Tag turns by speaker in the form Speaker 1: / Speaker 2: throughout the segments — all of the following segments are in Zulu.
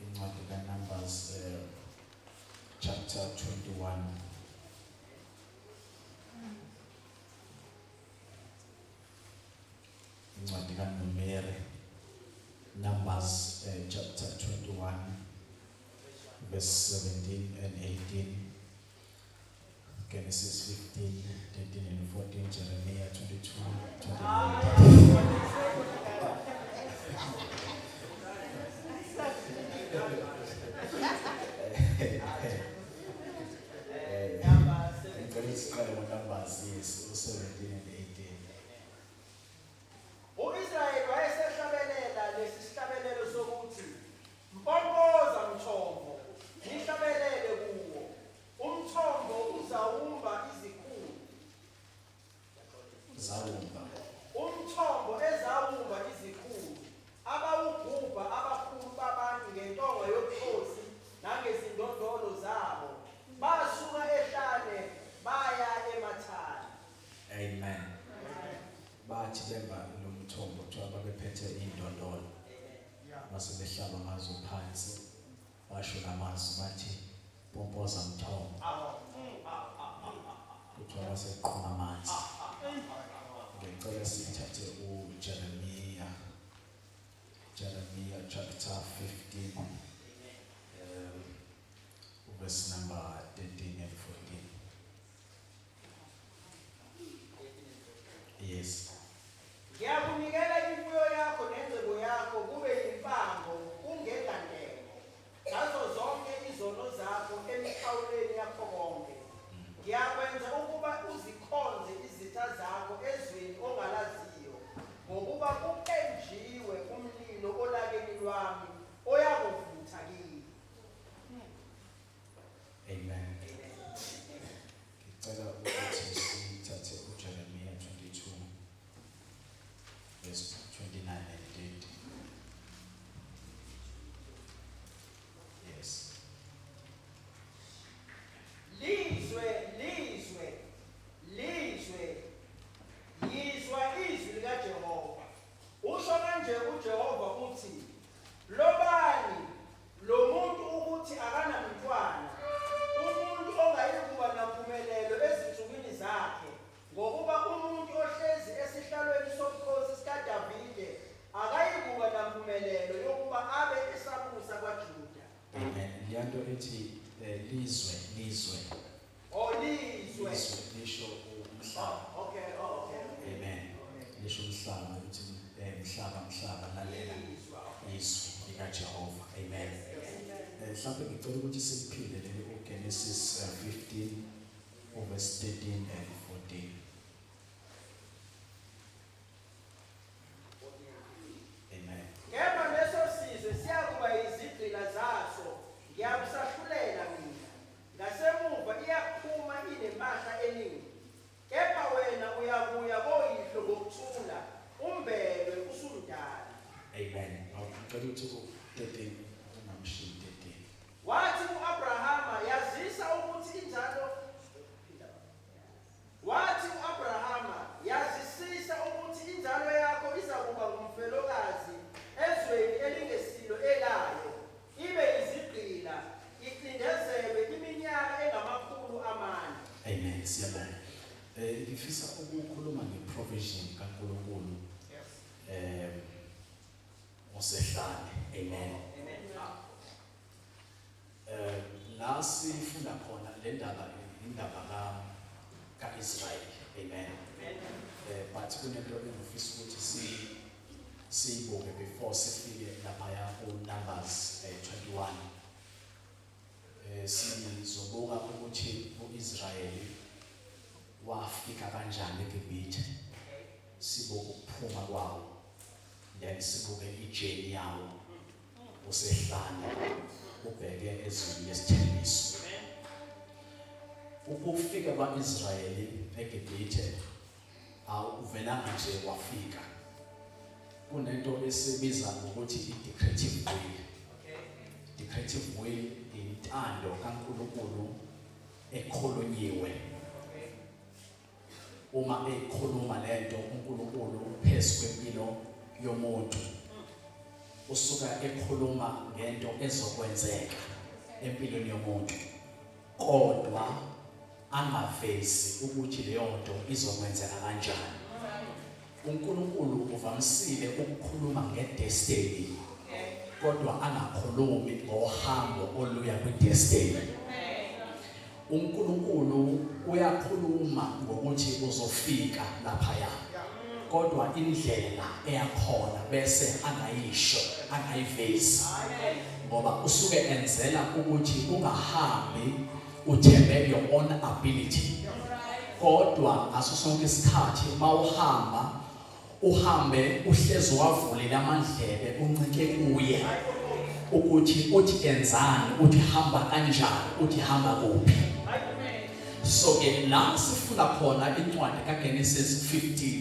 Speaker 1: Incwadi kaNumbers. chapter 21. Incwadi kaNumeri, Numbers chapter 21 verse 17 and 18. Genesis 15, 13 and 14, Jeremiah 22, 29. Ngicela siqale ngo-Numbers, yes, u-17 and 18.
Speaker 2: U-Israyeli wayesehlabelela lesi sihlabelelo sokuthi, Mpompoza mthombo, nihlabelele kuwo, umthombo uzawumba izikhulu.
Speaker 1: Zawumba.
Speaker 2: Umthombo ezawumba izikhulu, abawugubha abakhulu babantu ngentonga yobukhosi nangezindondolo zabo, basuka ehlane baya eMathana.
Speaker 1: Amen. Bathi bemba lo mthombo, kuthiwa babephethe indondolo. Base behlaba ngazo phansi, basho lamazwi bathi, "Pompoza mthombo." Kuthiwa baseqhuma amanzi. Ngicela sithathe uJeremiah, Jeremiah chapter 15, verse number 13 and 14. Yes.
Speaker 2: Ngiyakunikela imfuyo yakho nengcebo yakho kube yimpango kungengantengo ngazo zonke izono zakho emikhawulweni yakho konke. Ngiyakwenza ukuba uzikhonze izitha zakho ezweni ongalaziyo, ngokuba kuphenjiwe umlilo olakeni lwami oyakuvutha kini.
Speaker 1: Amen. Ngicela ukuthi sithathe uJeremiah 22 verse 29 and 30. Yes.
Speaker 2: Lizwe, lizwe, lizwe, yizwa izwi likaJehova. Usho kanje uJehova uthi, Lobani lo muntu ukuthi akanamntwana, umuntu ongayikuba nampumelelo ezinsukwini zakhe, ngokuba umuntu ohlezi esihlalweni sobukhosi sikaDavide akayikuba nampumelelo yokuba abe esabusa kwaJuda.
Speaker 1: Amen. Leyanto ethi lizwe, lizwe.
Speaker 2: Oh, lizwe.
Speaker 1: Lizwe lisho umhlaba.
Speaker 2: Okay.
Speaker 1: Amen. Lisho umhlaba, uthi mhlaba, mhlaba, lalela izwi likaJehova. Amen. Mhlawumbe ngicela ukuthi sikuphinde leli uGenesis 15 verse 13 and 14. Amen.
Speaker 2: Kepha leso sizwe siyakuba yizigqila zaso, ngiyakusahlulela mina. Ngasemuva iyakuphuma inempahla eningi. Kepha wena uyakuya koyihlo ngokuthula, umbelwe usumdala.
Speaker 1: Amen. Ngicela ukuthi u-13 ungamshiyi 13.
Speaker 2: Wathi ku-Abrahama, yazisa ukuthi inzalo. Wathi u-Abrahama, yazisisa ukuthi inzalo yakho izakuba ngumfelokazi ezweni elingesilo elayo, ibe izigqila, icindezelwe iminyaka engama-400.
Speaker 1: Amen. Siyabonga. Ngifisa ukukhuluma ngeprovision kaNkulunkulu. Osehlane. Amen. La sifunda khona le ndaba, indaba kaIsrael. Amen. But kunento engifisa ukuthi siyibuke before sifike laphaya ku Numbers 21. Sizobuka ukuthi uIsrael wafika kanjani eGibhithe. Sibuke ukuphuma kwawo, then sibuke ijourney yawo usehlane ubheke ezweni lesithembiso. Ukufika kwaIsrayeli eGibhithe awuvelanga nje wafika. Kunento esibiza ngokuthi i-decretive will. Decretive will intando kaNkulunkulu ekhulunyiwe. Uma ekhuluma lento uNkulunkulu phezu kwempilo yomuntu, usuka ekhuluma ngento ezokwenzeka empilweni yomuntu. Kodwa angavezi ukuthi leyo nto izokwenzeka kanjani. uNkulunkulu uvamisile ukukhuluma ngedestiny kodwa angakhulumi ngohambo oluya kwidestiny. uNkulunkulu uyakhuluma ngokuthi uzofika laphaya kodwa indlela eyakhona bese angayisho angayivezi ngoba usuke enzela ukuthi ungahambi uthembe your own ability kodwa ngaso sonke isikhathi mawuhamba uhambe uhlezi wavulile amandlebe uncike kuye ukuthi uthi enzani uthi hamba kanjani uthi hamba kuphi. So ke la sifunda khona incwadi kaGenesis 15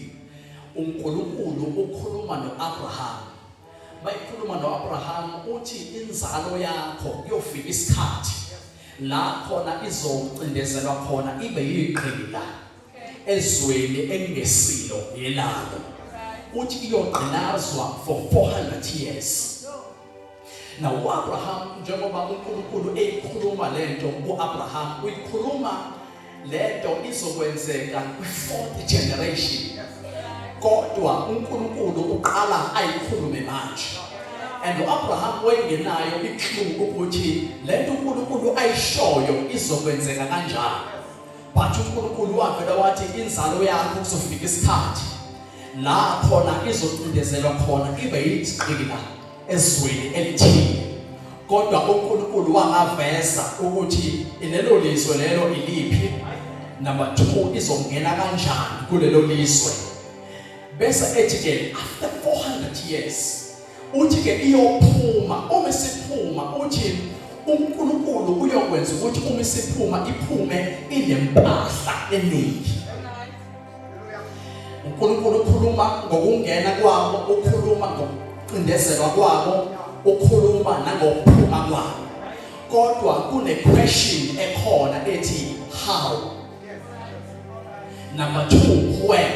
Speaker 1: uNkulunkulu ukhuluma noAbraham. Mayikhuluma noAbraham uthi inzalo yakho kuyofika isikhathi la khona izocindezelwa khona ibe yigqila ezweni elingesilo yelalo uthi iyogqilazwa for 400 years. Now uAbraham njengoba uNkulunkulu eyikhuluma lento kuAbraham uyikhuluma lento izokwenzeka kwi-fourth generation kodwa uNkulunkulu uqala ayikhulume manje and uAbraham wayengenayo iclue ukuthi lento uNkulunkulu ayishoyo izokwenzeka kanjani but uNkulunkulu wavela wathi inzalo yakho kuzofika isikhathi la khona izocindezelwa khona ibe yigqila ezweni elithile kodwa uNkulunkulu wangaveza ukuthi lelo lizwe lelo iliphi number 2 izongena kanjani kulelo lizwe bese ethi ke after 400 years uthi ke iyophuma uma isiphuma uthi uNkulunkulu uyokwenza ukuthi uma isiphuma iphume inempahla eningi. uNkulunkulu ukhuluma ngokungena kwabo, ukhuluma ngokucindezelwa kwabo, ukhuluma nangokuphuma kwabo. Kodwa kune question ekhona ethi how? Number 2 when?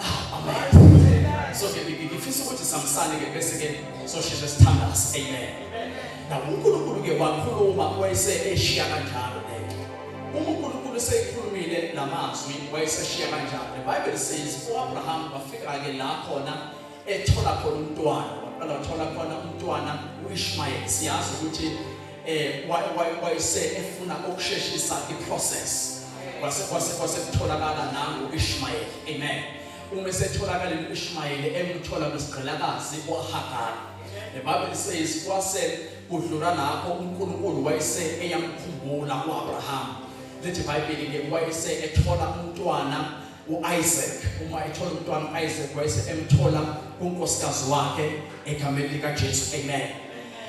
Speaker 1: Ah, amen. So ke ngifisa ukuthi samsane ke bese ke sosheshe sithandaze. Amen. Now uNkulunkulu ke wakhuluma wayese eshiya kanjalo lento. Uma uNkulunkulu seyikhulumile lamazwi wayeseshiya kanjalo. The Bible says uAbraham wafika ke la khona ethola khona umntwana waqala wathola khona umntwana uIshmael. Siyazi ukuthi eh wayese efuna ukusheshisa iprocess kwase kwase kwase kutholakala nangu uIshmael. Amen. Uma esetholakala uIshmael emthola kwisigqilakazi uHagar. The Bible says kwase kudlula lapho uNkulunkulu wayese eyamkhumbula uAbraham. Lithi iBhayibheli ke wayese ethola umntwana uIsaac. Uma ethola umntwana uIsaac wayese emthola kunkosikazi wakhe egameni likaJesu. Amen.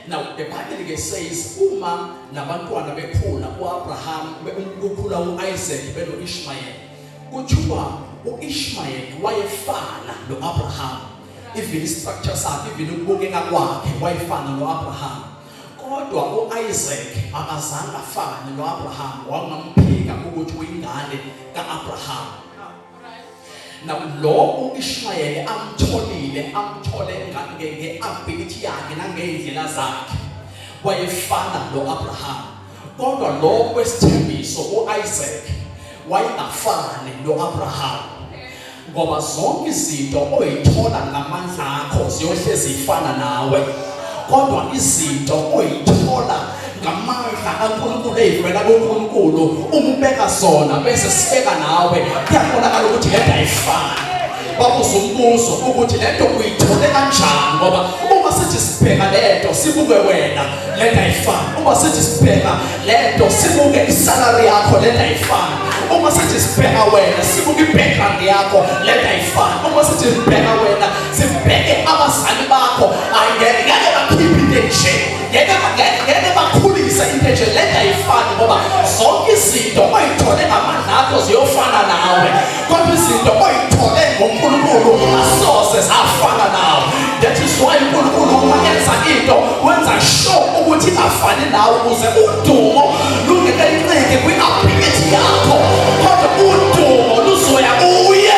Speaker 1: Now the Bible ke says uma labantwana bekhula uAbraham kukhula uIsaac benoIshmael kuthiwa uIshmael wayefana noAbraham even structure sakhe even ukubukeka kwakhe wayefana noAbraham kodwa uIsaac akazange afane noAbraham wangamphika ukuthi uyingane kaAbraham. Now lo uIshmayeli amtholile amthole ngeability yakhe nangezindlela zakhe wayefana noAbraham kodwa lo wesithembiso uIsaac wayengafani noAbraham ngoba zonke izinto oyithola ngamandla akho ziyohlezi ifana nawe kodwa izinto oyithola ngamandla kaNkulunkulu eyivela kuNkulunkulu uma ubeka zona bese sibeka nawe kuyabonakala ukuthi lento ayifani. Babuza umbuzo ukuthi lento uyithole kanjani ngoba uma sithi sibheka lento sibuke wena lento ayifani. Uma sithi sibheka lento sibuke isalary yakho lento ayifani. Uma sithi sibheka wena sibuke ibackground yakho lento ayifani. Uma sithi sibheka wena sibheke abazali bakho ayingeke ngeke bakhiphe into enje ngeke ngeke bakhulise into enje lento ayifani ngoba zonke izinto oyithole ngamandla akho ziyofana nawe kodwa izinto oyithole ngoNkulunkulu asoze zafana nawe. That is why uNkulunkulu uma enza into wenza sure ukuthi ingafani nawe ukuze udumo lungeke lincike kwi-ability yakho kodwa udumo luzoya kuye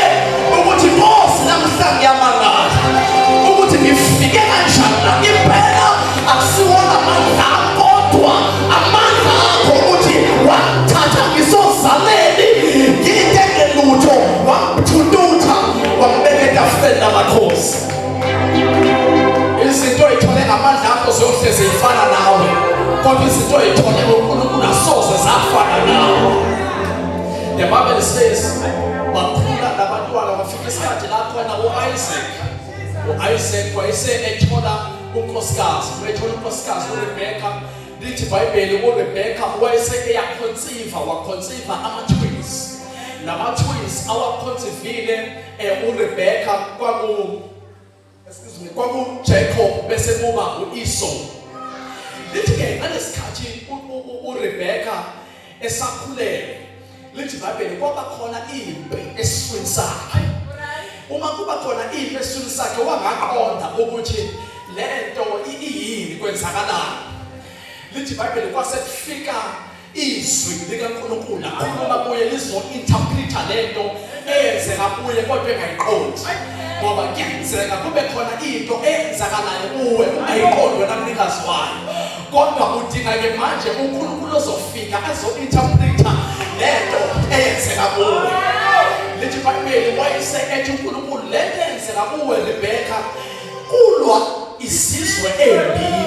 Speaker 1: ukuthi Nkosi namhla ngiyamangala ukuthi ngifike kanjani la impela akusiwona amandla ami kodwa ngamandla akho ziyohlezi zifana nawe, kodwa izinto oyithole ngoNkulunkulu asoze zafana nawe. The Bible says bakhula labantwana, kwafika isikhathi la khona u-Isaac wayese ethola unkosikazi, wayethola unkosikazi uRebecca. Lithi iBhayibheli uRebecca wayese eyaconceive, waconceive ama-twins. Lama-twins awaconceive uRebecca kwaku, excuse me, kwaku-Jacob bese kuba u-Esau. Lithi-ke ngalesikhathi uRebecca esakhulelwe, lithi iBhayibheli kwaba khona impi esiswini sakhe. Uma kuba khona impi esiswini sakhe, wangaqonda ukuthi lento iyini, kwenzakalani. Lithi iBhayibheli kwase kufika izwi likaNkulunkulu, akhuluma kuye, lizo-interpreta lento eyenzeka kuye kodwa engayiqondi, ngoba kuyenzeka kube khona into eyenzakalayo kuwe ungayiqondi wena mnikazi wayo, kodwa udinga-ke manje uNkulunkulu ozofika azo-interpreta lento eyenzeka kuwe. Lithi iBhayibheli wayese ethi uNkulunkulu, lento eyenzeka kuwe Rebecca, kulwa izizwe ezimbili,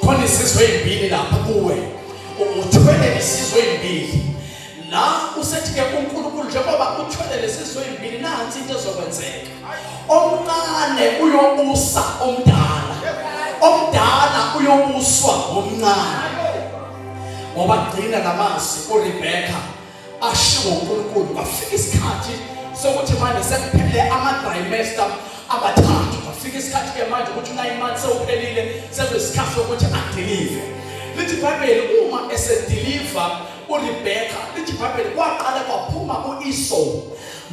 Speaker 1: khona izizwe ezimbili lapha kuwe, uthwele izizwe ezimbili la. Usethi-ke uNkulunkulu, njengoba uthwele lezizwe ezimbili, nansi into ezokwenzeka: omncane uyobusa omdala, omdala uyobuswa ngomncane. Ngoba gcina lamazwi uRebecca ashiwo uNkulunkulu, kwafika isikhathi sokuthi manje sekuphele ama-trimester abathathu, kwafika isikhathi ke manje ukuthi u-9 months sewuphelile, sekuyisikhathi sokuthi adelive. Lithi iBhayibheli uma esedeliver uRebecca, lithi iBhayibheli kwaqala kwaphuma u-Esau.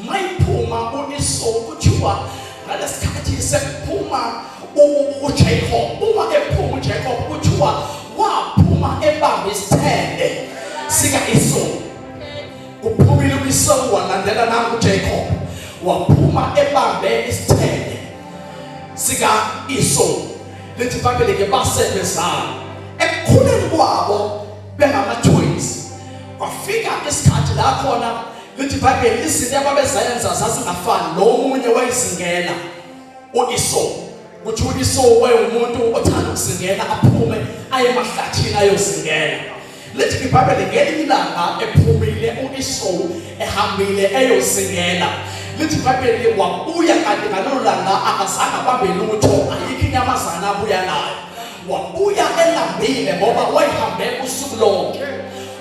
Speaker 1: Mayiphuma u-Esau, kuthiwa ngalesikhathi sekuphuma uJacob, uma ephuma uJacob, kuthiwa waphuma ebamba isithende sika-Esau. Kuphumile u-Esau, walandela nangu uJacob, waphuma ebambe isithende sika-Esau. Lithi iBhayibheli ke base bezala. Ekukhuleni kwabo bengama-twins, kwafika isikhathi la khona lithi iBhayibheli izinto ababezenza zazingafani. Lo munye wayezingela, u-Esau, kuthi u-Esau wayewumuntu othanda ukuzingela, aphume aye emahlathini ayozingela. Lithi iBhayibheli ngelinye ilanga ephumile u-Esau, ehambile eyozingela, lithi iBhayibheli wabuya, kanti ngalolo langa akazange abambe lutho, ayikho inyamazana abuya nayo. Wabuya elambile ngoba wayihambe usuku lonke.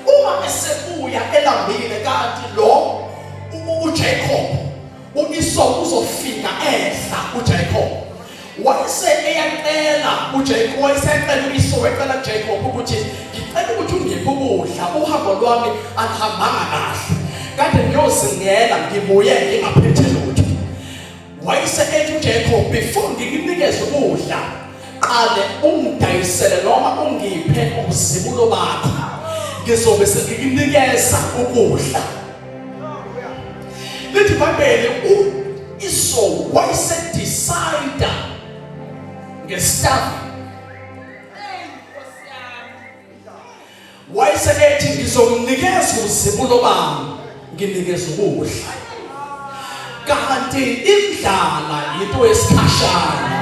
Speaker 1: Uma esebuya elambile, kanti lo uJacob, u-Esau uzofika ehla uJacob, wayese eyacela uJacob, wayesecela u-Esau, wecela uJacob ukuthi ngicela ukuthi ungiphe ukudla, uhambo lwami alihambanga kahle, kade ngiyozingela, ngibuye ngingaphethe lutho. Wayese ethi uJacob, before ngikunikeze ukudla, qale ungidayisele noma ungiphe ubuzibulo bakho, ngizobe sengikunikeza ukudla. Lithi iBhayibheli u-Esau wayese-decide ngesitafu, wayesekethi ngizomnikeza ubuzibulo bami, nginikeza ukudla, kanti indlala into yesikhashana.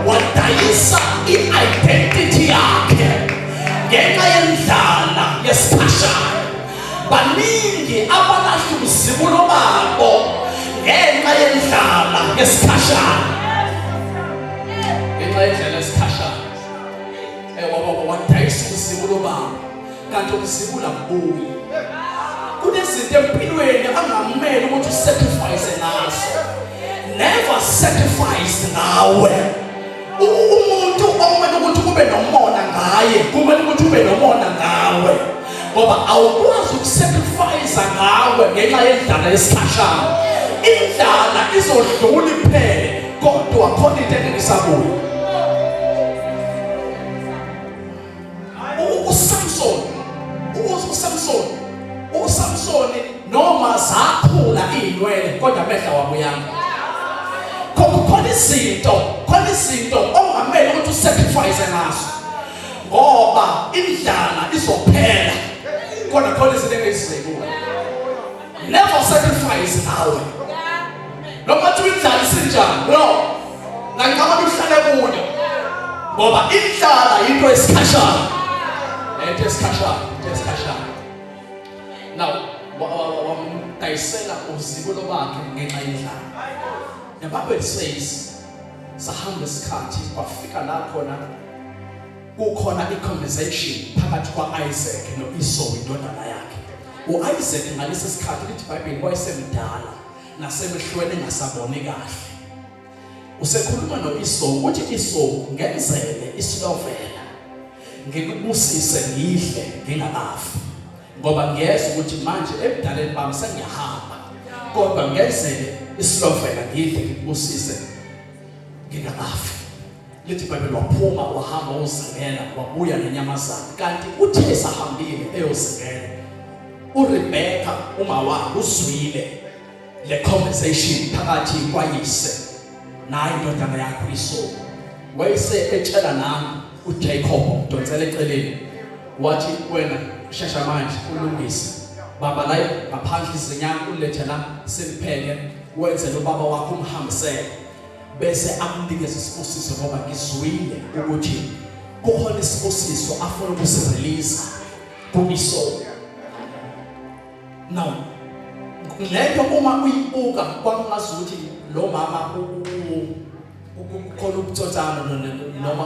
Speaker 1: Wadayisa i-identity yakhe ngenxa yendlala yesikhashana. Baningi abalahla ubuzibulo babo ngenxa yendlala yesikhashana, ngenxa yendlala yesikhashana. Wadayisa ubuzibulo babo, kanti ubuzibulo abubuyi. Kunezinto empilweni angamele ukuthi usacrifice ngazo. Never sacrifice ngawe. Umuntu okumele ukuthi kube nomona ngaye, kumele ukuthi ube nomona ngawe, ngoba awukwazi ukusacrifice ngawe ngenxa yendlala yesikhashana. Indlala izodlula iphele, kodwa khona into engeke isabuye. uSamson noma zakhula izinwele, kodwa amehla wabuyanga. Khona izinto ongamele ukuthi usacrifice ngazo, ngoba indlala izophela, kodwa khona izinto engezizobuya. Never sacrifice ngawe, noma kuthiwa indlala isinjani, no, ngancama uhlale kuyo. Ngoba indlala into esikhashana. Into esikhashana, into esikhashana. Now wamdayisela uzibulo bakhe ngenxa yendlala. The Bible says sahamba isikhathi kwafika la khona kukhona i-conversation phakathi kwa-Isaac no-Esau indodana yakhe. U-Isaac ngalesi sikhathi lithi iBhayibheli wayesemdala nasemehlweni engasaboni kahle. Usekhuluma no-Esau uthi Esau ngenzele isilovela ngikubusise ngidle ngingakafi ngoba ngiyezwa ukuthi manje ebudaleni bami sengiyahamba kodwa ngenzele isilovela ngidle ngikubusise ngingakafi. Lithi iBhayibheli waphuma wahamba wozingela wabuya nenyamazane kanti uthe esahambile eyozingela uRebecca uma wakhe uzwile le conversation phakathi kwayise naye indodana yakhe uIsau wayese etshela nami uJacob umdonsela eceleni wathi wena shesha manje ulungise baba la ngaphandle izinyanga ulethe la selipheke wenzele ubaba wakho umhambisele bese akunikeza isibusiso ngoba ngizwile ukuthi kukhona isibusiso afuna ukusirelease ku-Esau. Now lento uma uyibuka kwakungazi ukuthi lo mama kukhona ukutsotsana noma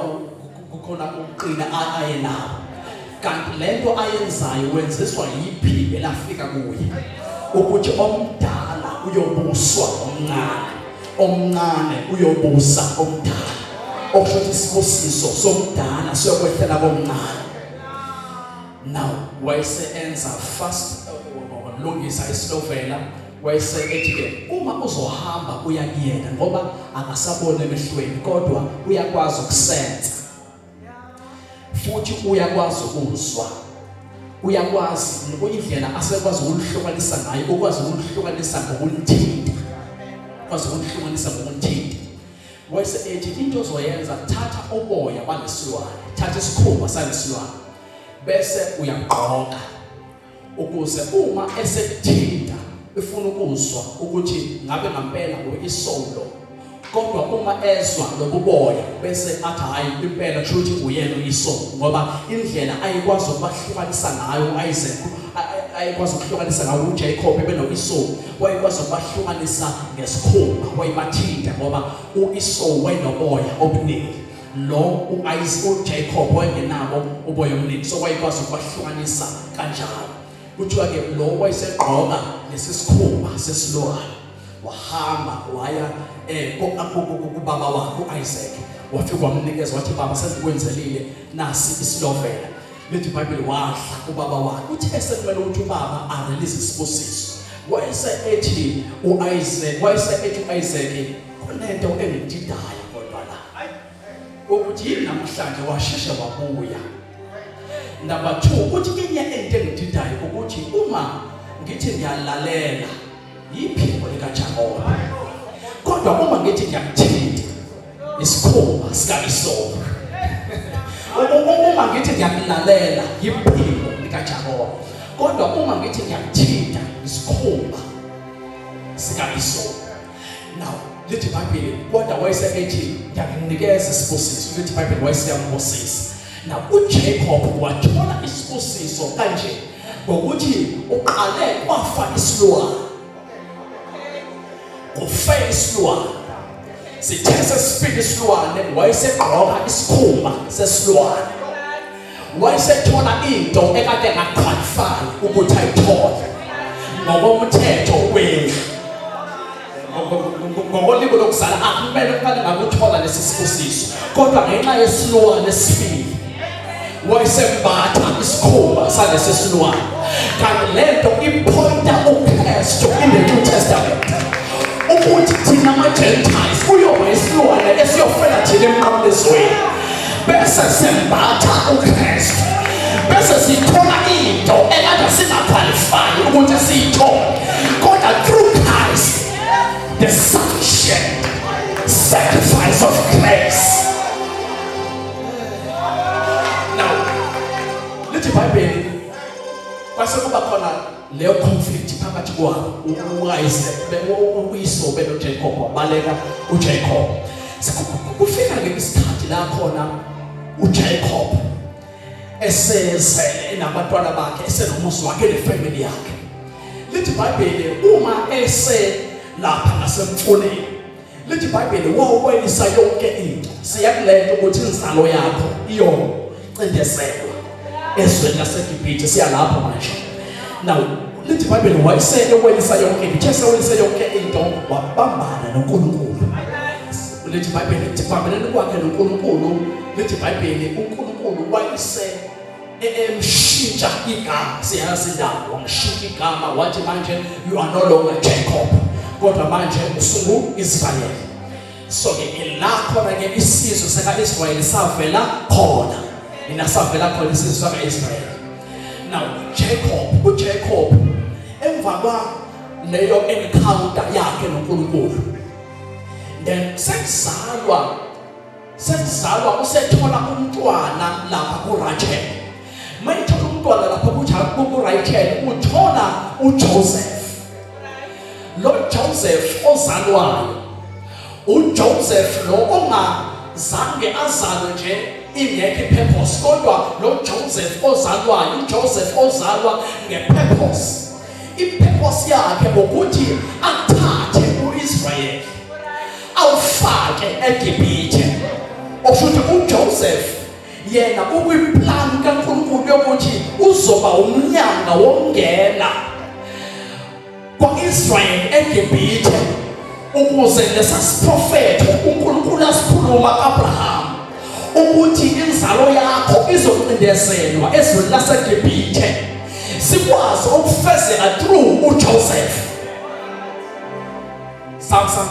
Speaker 1: kukhona ukuqina aye nawo kanti lento ayenzayo wenziswa yiphimbo elafika kuye ukuthi omdala uyobuswa omncane omncane uyobusa omdala okusho ukuthi isibusiso somdala siyokwehlela komncane now wayese enza fast walungisa isilovela wayese ethi ke uma uzohamba uya kuyena ngoba akasaboni emehlweni kodwa uyakwazi ukusenza futhi uyakwazi ukuzwa uyakwazi indlela asekwazi ukulihlukanisa ngayo ukwazi ukulihlukanisa ngokulithinta ukwazi ukulihlukanisa ngokulithinta wayese ethi into ozoyenza thatha uboya balesilwane thatha isikhumba salesilwane bese uyagqoka ukuze uma esekuthinta efuna ukuzwa ukuthi ngabe ngampela uIsolo kodwa uma ezwa lobuboya bese athi hayi impela kusho ukuthi uyena uIsolo ngoba indlela ayikwazi ukubahlukanisa ngayo uIsaac ayikwazi ukuhlukanisa ngayo uJacob beno-Esau wayekwazi ukubahlukanisa ngesikhumba wayebathinta ngoba u-Esau wayenoboya obuningi lo uJacob wayengenabo uboya obuningi so wayekwazi ukubahlukanisa kanjalo kuthiwa ke lo wayesegqoka lesi sikhumba sesilwane wahamba waya eh kubaba wakhe uIsaac wafika wamnikeza wathi baba sengikwenzelile nasi isilovela lithi iBhayibheli wadla ubaba wakhe uthe sekumele ukuthi ubaba arelease isibusiso wayese ethi uIsaac wayese ethi uIsaac kunento engididayo kodwa la ukuthi yini namhlanje washeshe wabuya number 2 uthi inye into engididayo ukuthi uma ngithi ngiyalalela yiphimbo likaJakobe kodwa uma ngithi ngiyakuthinta isikhumba sikaIsau uma ngithi ngiyakulalela yiphimbo likaJakobe kodwa uma ngithi ngiyakuthinta isikhumba sikaIsau now lithi iBhayibheli kodwa wayese ethi ngiyakunikeza isibusiso lithi iBhayibheli wayeseyambusisa now uJacob wathola isibusiso kanje ngokuthi uqale kwafa isilwane kufe isilwane sithe sesifika isilwane wayesegqoka isikhumba sesilwane wayesethola into ekade ngaqualify ukuthi ayithole ngokomthetho wendlu ngokolimi lokuzala akumele kuqale ngakuthola lesi sibusiso kodwa ngenxa yesilwane esifile wayesembatha isikhumba salesi silwane kanti lento ipointa uKristu in the New Testament ukuthi thina ama-Gentiles kuyoba isilwane esiyofela thina emnqamlezweni bese sembatha uKristu bese sithola into ekade singaqualify ukuthi siyithole kodwa through Christ the sufficient sacrifice of grace now lithi iBhayibheli kwase kuba khona leyo conflict phakathi kwabo uIsaac uIsau benoJacob wabaleka uJacob kufika ke isikhathi la khona uJacob esezele enabantwana bakhe, esenomuzi wakhe, nefamily yakhe. Lithi iBhayibheli uma ese lapha ngasemfuleni, lithi iBhayibheli wawelisa yonke into. Siyakulento ukuthi inzalo yakho iyocindezelwa ezweni laseGibhithe. Siyalapha manje. Now lithi iBhayibheli wayesewelisa yonke into, esewelisa yonke into wabambana noNkulunkulu. Lithi iBhayibheli lithi bambeleni kwakhe noNkulunkulu, lithi iBhayibheli uNkulunkulu wayese emshintsha igama. Siyazi indaba, wamshintsha igama wathi manje you are no longer Jacob, kodwa manje usungu Israel. So ke la khona ke isizwe saka-Israyeli savela khona, ina savela khona isizwe saka-Israyeli. Now Jacob, uJacob emva kwa leyo encounter yakhe noNkulunkulu, then sekuzalwa usethola umntwana lapha kuRachel. Mayithola umntwana lapha kuRachel, uthola uJoseph. Lo Joseph ozalwayo, uJoseph lo ongazange azalwe nje ingekho ipurpose, kodwa lo Joseph ozalwayo, uJoseph ozalwa ngepurpose. Ipurpose yakhe ukuthi athathe uIsrael awufake eGibhithe. Okusho ukuthi uJoseph yena ukwiplan kaNkulunkulu yokuthi uzoba umnyanga wokungena kwa-Israyeli eGibhithe, ukuze lesasiprofetho uNkulunkulu asikhuluma kaAbraham ukuthi inzalo yakho izocindezelwa ezweni laseGibhithe sikwazi ukufezeka through uJoseph. Samsa,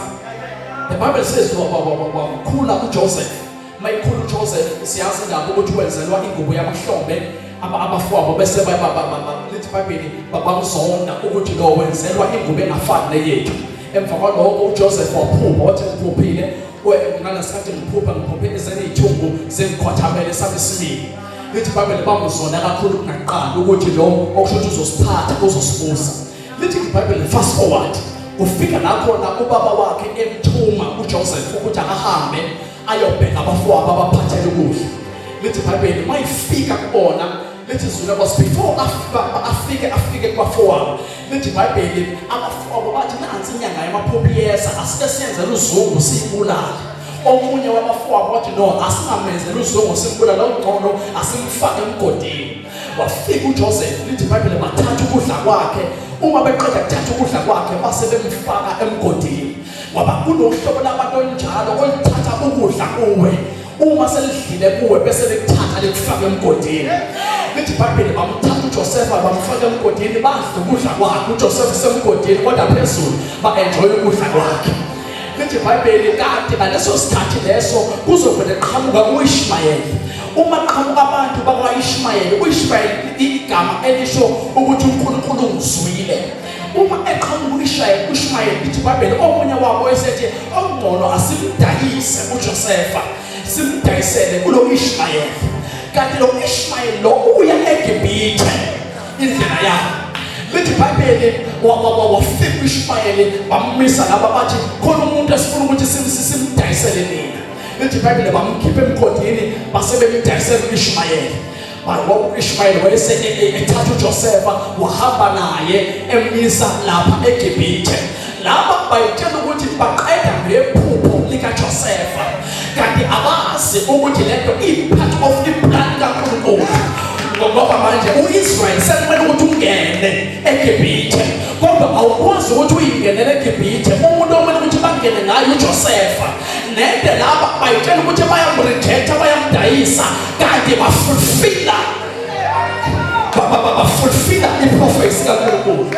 Speaker 1: the Bible says wakhula uJoseph. Mayikhula uJoseph, siyazi indaba ukuthi wenzelwa ingubo yamahlombe. Abafowabo bese lithi iBhayibheli babamzonda ukuthi lo wenzelwa ingubo engafani neyethu. Emva kwalokho uJoseph waphupha, wathi ngiphuphile ngalesikhathi ngiphupha, ngiphuphe ezeniy'thumbu zengikhothamele sami simile. Lithi iBhayibheli bamzonda kakhulu kunaqala ukuthi lo okusho ukuthi uzosiphatha, uzosibusa. Lithi iBhayibheli fast forward, kufika la khona ubaba wakhe emthuma uJoseph ukuthi akahambe ayobheka abafowabo abaphathele ukudla. Lithi iBhayibheli mayifika kubona, lithi izwi was before afike kubafowabo, lithi iBhayibheli abafowabo bathi nansi inyanga yamaphupho iyeza, asike siyenzele uzungu siyibulale. Omunye wabafowabo wathi no, asingamenzeli uzungu simbulale, okungcono asimfake emgodini. Wafika uJoseph, lithi iBhayibheli bathatha ukudla kwakhe. Uma beqeda kuthatha ukudla kwakhe base bemfaka emgodini, ngoba kunohlobo labantu olunjalo oluthatha ukudla kuwe, uma selidlile kuwe bese likuthatha likufaka emgodini. Lithi iBhayibheli bamthatha uJosepha bamfaka emgodini, badla ukudla kwakhe. uJoseph usemgodini kodwa phezulu ba-enjoy ukudla kwakhe. Lithi iBhayibheli kanti ngaleso sikhathi leso kuzovele qhamuka uIshmayeli. Uma qhamuka abantu bakwaIshmayeli, uIshmayeli igama elisho ukuthi uNkulunkulu ungizwile. Uma eqhamuka uIshmayeli, uIshmayeli lithi iBhayibheli omunye wabo esethi okungcono asimdayise uJosefa, simdayisele kulo Ishmayeli. Kanti lo Ishmayeli lo uya eGibhithe indlela yakhe. Lithi iBhayibheli wafika uIshmayeli bamisa laba bathi khona umuntu esifuna ukuthi simdayisele nina. Lithi iBhayibheli bamkhipha emgodini base bemdayisela uIshmayeli. U-Ishmayeli wayese ethatha uJosefa wahamba naye emyisa lapha eGibhithe. Laba bayitshela ukuthi baqeda ngephupho likaJosefa, kanti abazi ukuthi lento i-part of iplan kaNkulunkulu, ngoba manje u-Israyeli sekumele ukuthi ungene eGibhithe, kodwa awukwazi ukuthi uyingenele eGibhithe. Umuntu okumele ukuthi bangene ngayo uJosefa. Nente laba bayitshela ukuthi bayamrejecta, bayamdayisa, kanti bafulfilla iprofesi kaNkulunkulu.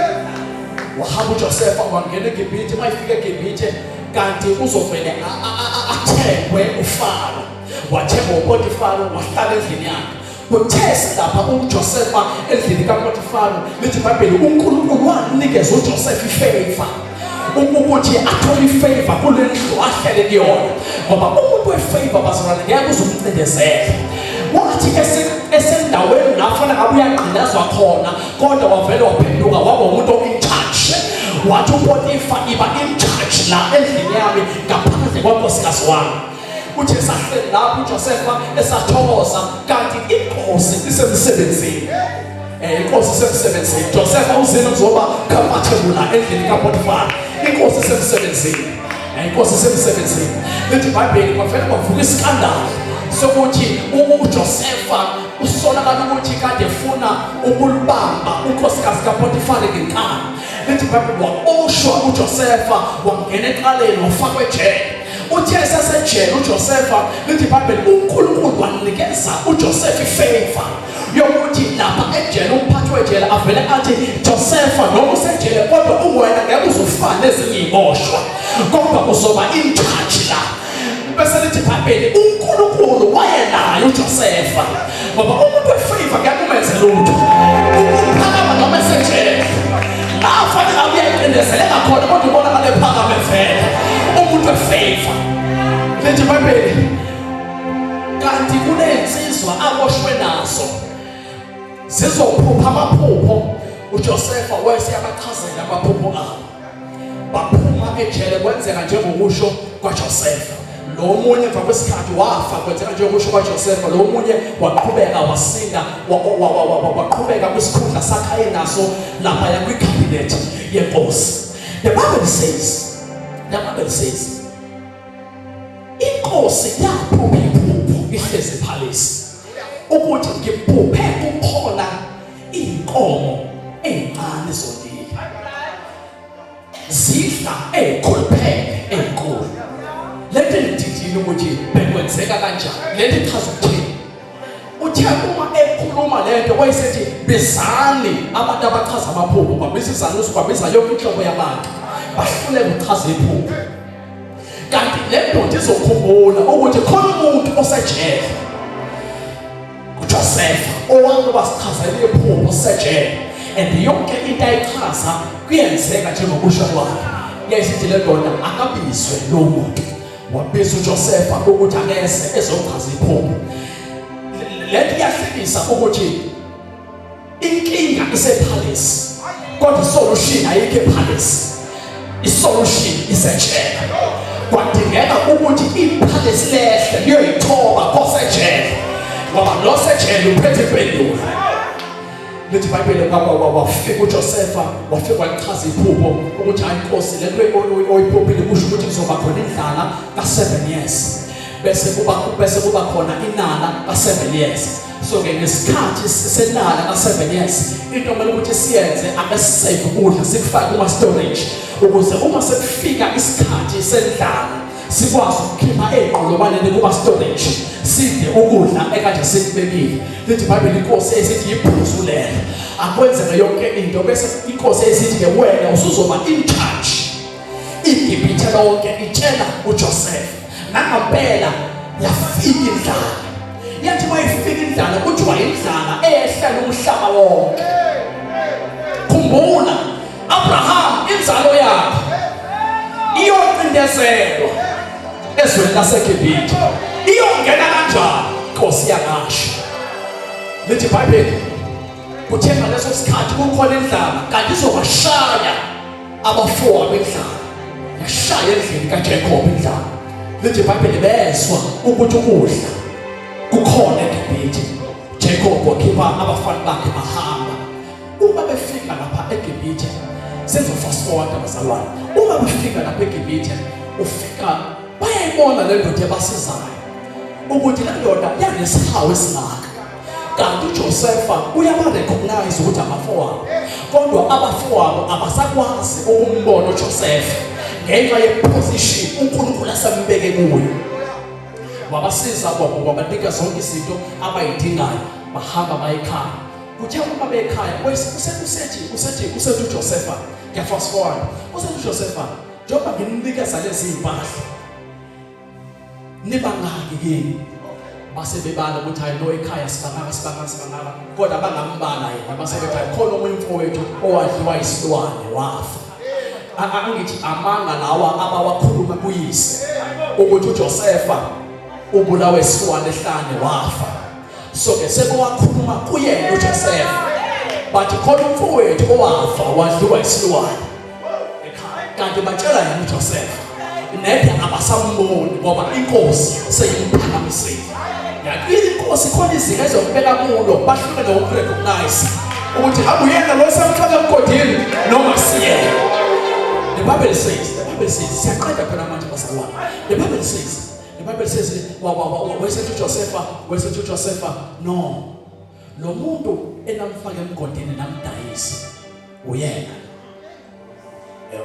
Speaker 1: Wahamba uJosefa wangena eGibhithe. Mayifika eGibhithe kanti uzovele athengwe uFaro. Wathengwa uPotifaro, wahlala endlini yakhe. Kuthe silapha uJosefa endlini kaPotifaro, lithi iBhayibheli uNkulunkulu wanikeza uJosefa ifavor, ukuthi athole ifavor kule ndlu ahlele kuyona, ngoba umuntu wefavor bazalwane ngeke uzumcindezela. Wathi esendaweni la fana ngabe uyagqilazwa khona, kodwa wavele waphenduka waba umuntu in charge. Wathi uPotifa iba in charge la endlini yami ngaphandle kwankosikazi wami. Uthi esahleli lapho uJosefa esathokoza kanti inkosi isemsebenzini. Inkosi isemsebenzini. Josefa uzile uzoba comfortable la endlini kaPotifar. Inkosi isemsebenzini. Inkosi isemsebenzini. Lithi iBhayibheli kwavele kwavuka iskandal sokuthi uJosefa usolakala ukuthi kade efuna ukulibamba unkosikazi kaPotifar ngenkani. Lithi iBhayibheli waboshwa uJosefa wangena eqaleni wafakwa ejele. Uthe esasejele uJosefa lithi iBhayibheli uNkulunkulu wanikeza uJosefa ifavor yokuthi lapha ejele umphathi wejele avele athi Josefa noma usejele kodwa uwena ngeke uzofana nezinye iziboshwa kodwa uzoba in charge la bese lithi iBhayibheli uNkulunkulu wayenaye uJosefa ngoba umuntu wefavor ngeke umenze lutho uphakama noma esejele la fanele abuye ecindezeleka khona kodwa ubonakala ephakame vele umuntu wefavor lithi iBhayibheli kanti kunezinsizwa aboshwe nazo zizophupha amaphupho uJosefa wayeseyabachazela amaphupho abo baphuma ejele kwenzeka njengokusho kwaJosefa lo munye emva kwesikhathi wafa kwenzeka njengokusho kwaJosefa lo munye waqhubeka wasinda waqhubeka kwisikhundla sakhe ayenaso laphaya kwicabinet yenkosi. The Bible says inkosi yaphupha iphupho ihlezi epalace ukuthi ngiphuphe kukhona inkomo ezincane zondile zidla ezikhuluphele ezinkulu. Lento ngididile ukuthi bekwenzeka kanjani, lento ichaza ukuthini. Uthe uma ekhuluma lento wayesethi bizani abantu abachaza amaphupho, babiza izanusi, babiza yonke inhlobo yabantu, bahluleka ukuchaza iphupho. Kanti le ndoda izokhumbula ukuthi khona umuntu osejele uJoseph owake wasichazela iphupho sejele and yonke into ayichaza kuyenzeka njengokusho kwakhe. Yayisithi le ndoda akabizwe lo muntu. Wabiza uJoseph ukuthi akeze ezochaza iphupho. Le nto iyahlekisa ukuthi inkinga isepalace kodwa isolution ayikho epalace, isolution isejele. Kwadingeka ukuthi ipalace lehle liyoyithoba kosejele ngoba lo sejele uphethe impendulo. Lithi iBhayibheli wafika uJosefa wafika walichaza iphupho ukuthi hayi inkosi, le nto oyiphuphile kusho ukuthi kuzoba khona indlala ka-7 years bese kuba khona inala ka-7 years. So ke ngesikhathi senala ka-7 years into kumele ukuthi siyenze ake sisave ukudla sikufake kuma storage ukuze uma sekufika isikhathi sendlala sikwazi ukukhipha ey'nqolobaneni kuma storage sidle ukudla ekade sikubekile. Lithi iBhayibheli inkosi esithi yiphuzu lelo akwenzeke yonke into bese inkosi esithi ke wena usuzoba in charge iGibhithe lonke, itshela uJoseph. Nangampela yafika indlala. Yathi mayifika indlala kuthiwa indlala eyehlela umhlaba wonke. Khumbula Abraham, inzalo yakho iyocindezelwa ezweni laseGibhithe. Iyongena kanjani? Nkosi yangasho. Lithi iBhayibheli kuthe ngaleso sikhathi kukhona indlala kanti izobashaya abafowabo indlala. Yashaya endlini kaJacob indlala. Lithi iBhayibheli bezwa ukuthi ukudla kukhona eGibhithe. Jacob wakhipha abafana bakhe bahamba. Uma befika lapha eGibhithe, senzo fast forward abazalwane, uma befika lapha eGibhithe ufika bayayibona le ndoda ebasizayo ukuthi le ndoda yanesihawu esingaka. Kanti uJosefa uyaba-recognize ukuthi abafowabo, kodwa abafowabo abasakwazi ukumbona uJosefa ngenxa yeposition uNkulunkulu asambeke kuyo. Wabasiza wabanika zonke izinto abayidingayo, bahamba bayekhaya. Kuthe uma bekhaya usethi uJosefa, ngiyafast forward, usethi uJosefa njengoba ngimnikeza lezi mpahla nibangaki kini? Base bebala ukuthi hayi no, ekhaya sibangaka, sibangaka, sibangaka, kodwa bangambala yena. Base bethi hayi khona omunye umfowethu owadliwa isilwane wafa. Angithi amanga lawa abawakhuluma kuyise ukuthi uJosefa ubulawe isilwane ehlane wafa. So ke sekuwakhuluma kuyena uJosefa bathi khona umfowethu owafa wadliwa isilwane ekhaya, kanti batshela yena uJosefa. Nede abasamboni ngoba inkosi seyimphakamisile. Inkosi khona izinga ezokubeka kulo bahluke nokurecognize ukuthi ngabe uyena lo samfaka emgodini noma siyena. The Bible says, the Bible says, siyaqeda khona manje bazalwane. The Bible says, the Bible says, wa wa wa wayesethi uJosepha, wayesethi uJosepha, no. Lo muntu enamfaka emgodini namdayisa uyena.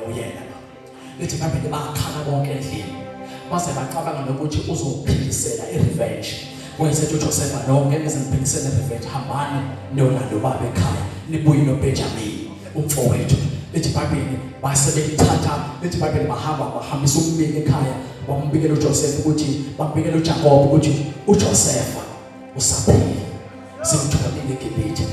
Speaker 1: Uyena lo. Lithi iBhayibheli bakhala bonke endlini. Baze bacabanga nokuthi uzophindisela irevenge. Wayesethi uJosepha no ngeke ngize ngiphindisele irevenge, hambani niyolanda ubaba ekhaya nibuye noBenjamin umfowethu. Lithi iBhayibheli base belithatha, lithi iBhayibheli bahamba bahambisa umbiko ekhaya, bambikela uJoseph ukuthi bambikela uJakob ukuthi uJosepha usaphila simtholile eGibhithe.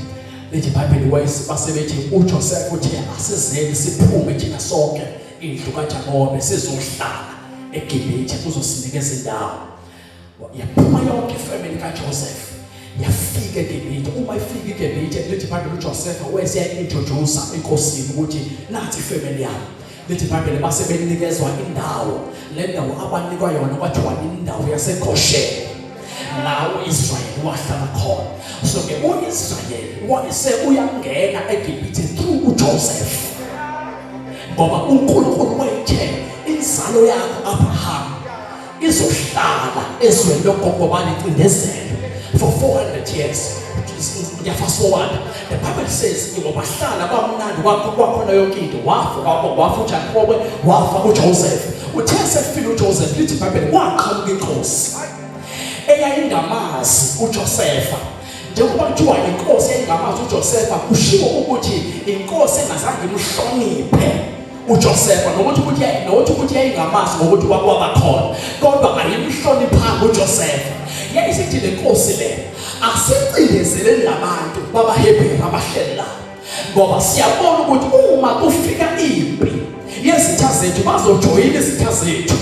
Speaker 1: Lithi iBhayibheli base bethi uJoseph uthe asizeni siphume thina sonke indlu kaJakobe sizohlala eGibhithe uzosinikeza indawo. Yaphuma yonke ifamily kaJoseph yafika eGibhithe. Uma ifika eGibhithe lithi iBhayibheli uJoseph wese introduce enkosini ukuthi nathi ifamily yami. Lithi iBhayibheli base benikezwa indawo, le ndawo abanikwa yona kwathiwa indawo yaseGosheni la uIsrayeli wahlala khona. So ke uIsrayeli wase uyangena eGibhithe through uJoseph, ngoba uNkulunkulu wayethe inzalo yakho Abraham izohlala ezweni logogo balicindezelo for 400 years. Ngiyafast forward, the Bible says ngobahlala kwamnandi kwakhona yonke into, wafa wafa uJakobe, wafa uJoseph. Uthe sefile uJoseph, lithi iBhayibheli kwaqhamuka inkosi eyayingamazi uJosepha. Njengoba kuthiwa inkosi eyayingamazi uJosepha, kushiwo ukuthi inkosi engazange imhloniphe uJosepha, nokuthi ukuthi nokuthi ukuthi yayingamazi ngokuthi kwakwaba khona, kodwa ayimhloniphanga uJosepha. Yayisithi le nkosi le asicindezeleni labantu babaHebheru abahleli la, ngoba siyabona ukuthi uma kufika impi yezitha zethu bazojoyina izitha zethu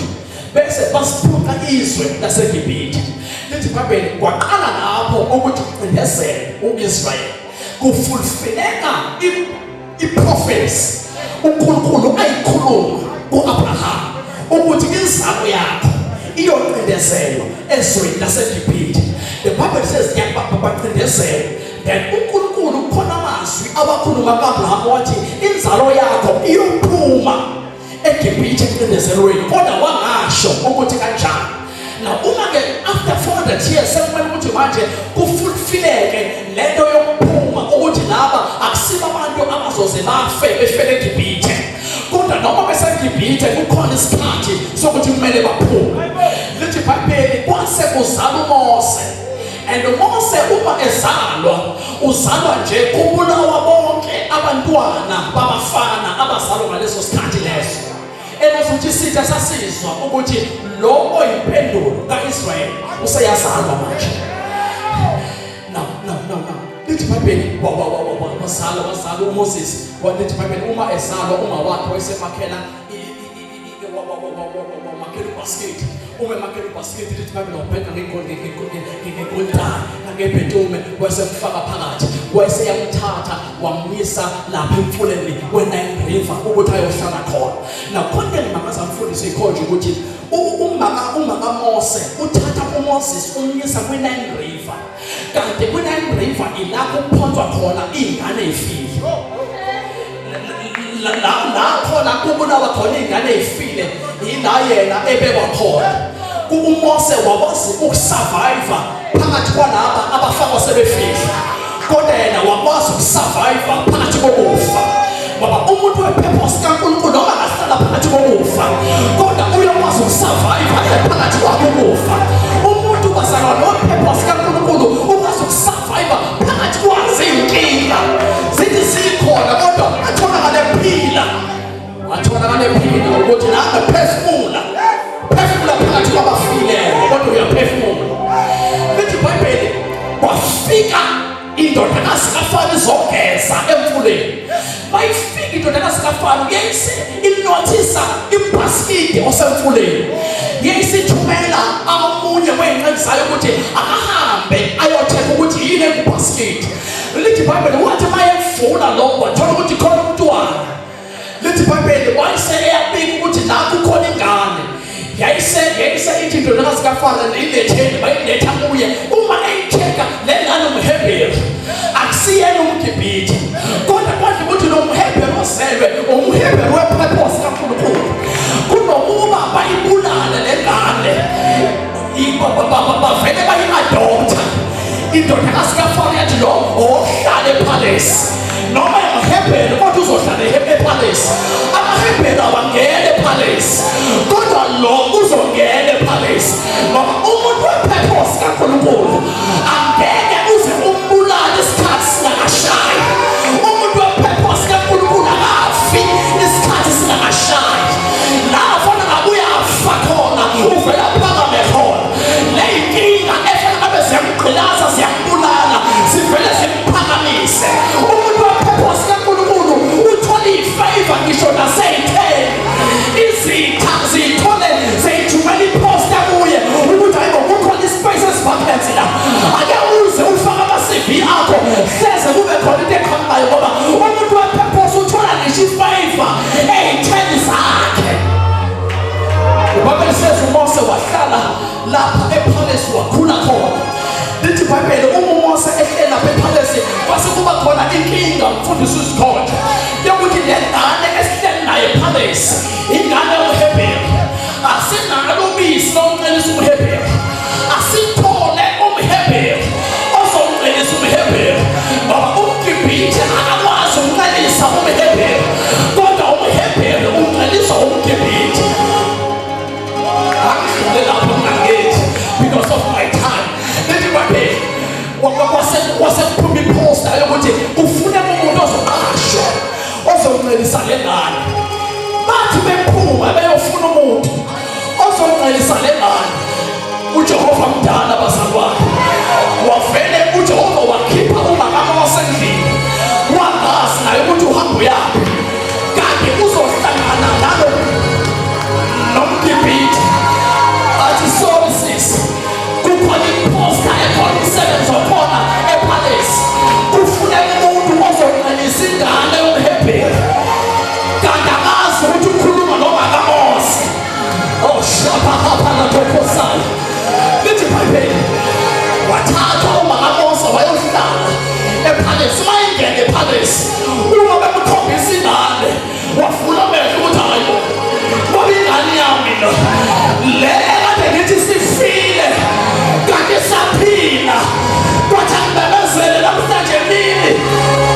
Speaker 1: bese basiphuca izwe laseGibhithe. Lithi iBhayibheli kwaqala lapho ukuthi kucindezele uIsrayeli, kufulfileka iprofesi uNkulunkulu ayikhuluma kuAbraham ukuthi inzalo yakho iyocindezelwa ezweni laseGibhithe. The Bible says bacindezelwa, then uNkulunkulu kukhona amazwi awakhuluma kuAbraham wathi inzalo yakho iyophuma eGibhithe ecindezelweni, kodwa wangasho ukuthi kanjani. Now uma ke after 400 years sekumele ukuthi manje kufulfileke lento yokuphuma ukuthi laba akusibo abantu abazoze bafe befele eGibhithe, kodwa noma beseGibhithe kukhona isikhathi sokuthi kumele baphume. Lithi iBhayibheli kwase kuzalwa uMose, and uMose uma ezalwa uzalwa nje kubulawa bonke abantwana babafana abazalwa ngaleso sikhathi leso. Elazi isitha sasizwa ukuthi lo oyimpendulo kaIsrayeli useyazalwa manje. No no no no lithi iBhayibheli wazalwa wazalwa uMoses. Lithi iBhayibheli uma ezalwa uma wakhe wayesemakhela wamakhela ubhasikidi, uma emakhela ubhasikidi lithi iBhayibheli wabheka ngegolidana nangebhetume wayesemfaka phakathi, wayeseyamthatha wamyisa lapha emfuleni weNile River ukuthi ayohlala khona. Nakhona engimangaza mfundisi ikhonje ukuthi umama kaMose uthatha uMoses umyisa kwiNile River, kanti kwiNile River ilapho kuphonswa khona iy'ngane ey'file, la khona kubulawa khona iy'ngane ey'file, yila yena ebekwa khona. UMose wakwazi ukusurvive phakathi kwalaba abafakwa sebefile, kodwa yena wakwazi ukusurvive phakathi kokufa, ngoba umuntu wepurpose kaNkulunkulu noma angahlala phakathi kokufa kodwa uyakwazi ukusurvive phakathi kwakho ukufa. Umuntu bazalwane wepurpose kaNkulunkulu ukwazi ukusurvive phakathi kwazo iy'nkinga zithi zikhona, kodwa atholakale ephila, atholakale ephila ukuthi nangaphefumula phefumula phakathi kwabafileyo, kodwa uyaphefumula. Lithi iBhayibheli kwafika indodakazi kaFaro izogeza emfuleni. Bayifika indodakazi kaFaro yayise inothisa ibhasikidi osemfuleni, yayisithumela amunye wey'nceku zayo ukuthi akahambe ayothenga ukuthi yini ekubhasikidi. Lithi iBhayibheli wathi mayevula lo wathola ukuthi khona umntwana. Lithi iBhayibheli wayese eyabika ukuthi la kukhona ingane. Yayise yayise ithi indodakazi kaFaro iletheni bayiletha kuye. Uma eyicheka le ngane umHebheru akusiyena umGibhithe. Kodwa kodwa ukuthi lo mHebheru ozelwe umHebheru wepurpose kaNkulunkulu. Kunokuba bayibulale le ngane bavele bayi-adopta indodakazi kaFaro yathi lo owokuhlala epalace noma emhebheri kodwa uzohlala epalace amahebheri awangena epalace kodwa lo uzongena epalace ngoba umuntu wepurpose kaNkulunkulu angeke uze umbulale isikhathi singakashayi umuntu wepurpose kaNkulunkulu akafi isikhathi singakashayi la fana ngabe uyafa khona uvela phakame khona leyinkinga efana ngabe ziyamgqilaza ziyambulala zivele zimphakamise umuntu wepurpose kaNkulunkulu uthola ifavor ngisho naseyitheni izitha ziyithole ziyithumela iposta kuye ukuthi hayibo kukhona ispace esivacant la ake uze ufake ama-CV akho hleze kube khona into eqhamukayo ngoba umuntu wepurpose uthola ngisho ifavor ey'theni zakhe. IBhayibheli says uMose wahlala lapha epalace wakhula khona. Lithi iBhayibheli uma uMose ehleli lapha epalace kwase kuba khona inkinga umfundisi uzikhonje yokuthi le ngane esihleli naye epalace ingane yomHebheru asinalo ubisi lokuncelisa umHebheru asithole umHebheru ozoncelisa umHebheru ngoba umGibhithe akakwazi ukuncelisa umHebheru kodwa umHebheru unceliswa umGibhithe. Angidlule lapho ngingangethi because of my time. Lithi iBhayibheli kwase kuphuma iphosta yokuthi kufuneka umuntu ozoqashwa ozoncelisa le ngane. Bathi bephuma beyofuna umuntu ozoncelisa le ngane, uJehova mdala bazalwane, wavele uJehova wakhipha umakaMose endlini, wangazi naye ukuthi uhamba uyaphi kanti uzohlangana nalo nomgibhithe. Athi sorry sis, kukhona iphosta ekhona umsebenzi okhona epalace, kufuneka umuntu ozoncelisa ingane yomHebheru, kanti akazi ukuthi ukhuluma nomakaMose. Oh shapha nathokosayo. Lithi iBhayibheli wathathwa umakaMose wayohlala epalace. Mayingena epalace uma bemkhombisa ingane wavula amehlo ukuthi hayi bo, ngoba ingane yami lo le ekade ngithi sifile kanti saphila. Kwathi angimemezele namhlanje emini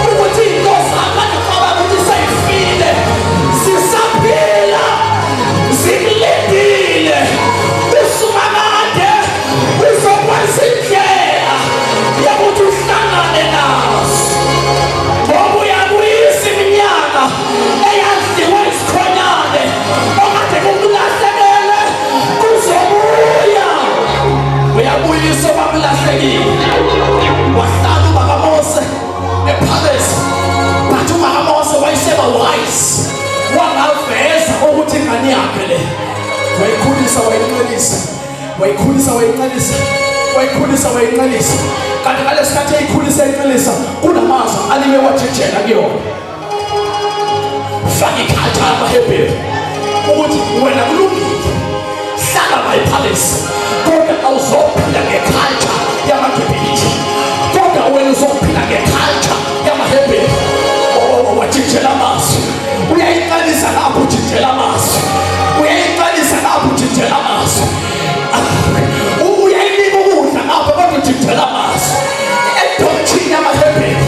Speaker 1: ukuthi iy'nto zami andicabanga ukuthi seyifile zisaphila zikulindile. Usumakade uzokwenza indlela yokuthi uhlangane nazo ngoba uyabuyisa iminyaka eyadliwa isikhonyane okade kukulahlekele kuzobuya. Uyabuyisa okwakulahlekiwe. Wahlala ubaba Mose epalace, but umama Mose wayeseba wise, wangaveza ukuthi ingane yakhe le. Wayikhulisa, wayincelisa, wayikhulisa, wayincelisa, wayikhulisa, wayincelisa. Kanti ngalesikhathi eyikhulisa eyincelisa kunamazwi alike wajijela kuyona, faka iculture yamaHebheru ukuthi wena kulungile hlala la epalace kodwa awuzophila ngeculture yamaGibhithe, kodwa wena uzophila ngeculture yamaHebheru. Wajijela amazwi, uyayiqalisa lapho ujijela amazwi, uyayiqalisa lapho ujijela amazwi, uyayinika ukudla ngapho kodwa ujijela amazwi edoctrine yamaHebheru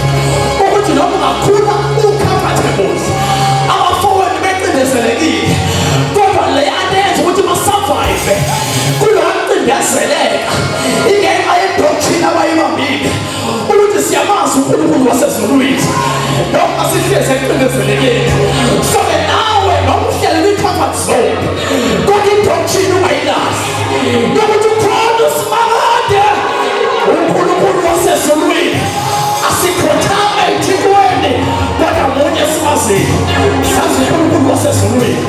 Speaker 1: ukuthi noma ungakhula ucomfortable abafowenu becindezelekile kodwa le nto yenza ukuthi basurvive kulokucindezeleka ingenxa yedoctrine abayibambile ukuthi siyamazi uNkulunkulu wasezulwini noma sihlezi ekucindezelekeni. So-ke nawe noma uhlele kwi-comfort zone kodwa idoctrine ungayilahli yokuthi ukhona usimakade uNkulunkulu wasezulwini. Asikhothame ethikweni kodwa munye simaziyo, sazi uNkulunkulu wasezulwini.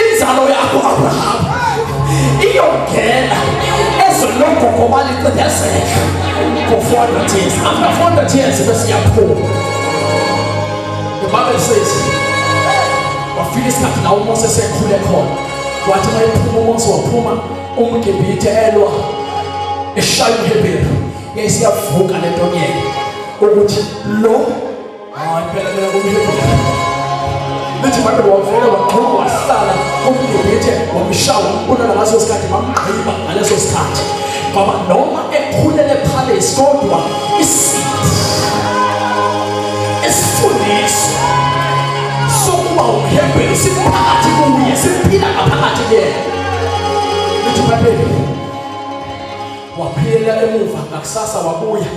Speaker 1: Inzalo yakho Abraham iyongena ezweni logogo balicindezela for 400 years. After 400 years bese iyaphuma. The Bible says Wafika isikhathi la uMose esekhule khona. Wathi uma ephuma uMose waphuma umGibhithe elwa eshaya umHebheru. Yayisiyavuka lento kuyena ukuthi lo hayi phela mina kumHebheru. Lithi manje wavele wagxuma wahlala umGibhithe wamshaya wambulala ngaleso sikhathi bamgqiba ngaleso sikhathi. Ngoba noma ekhulele palace kodwa isitha isifundiso sokuba umHebheru siphakathi kuye siphila ngaphakathi kuyena lithi ibhayibheli waphilela emuva ngakusasa wabuya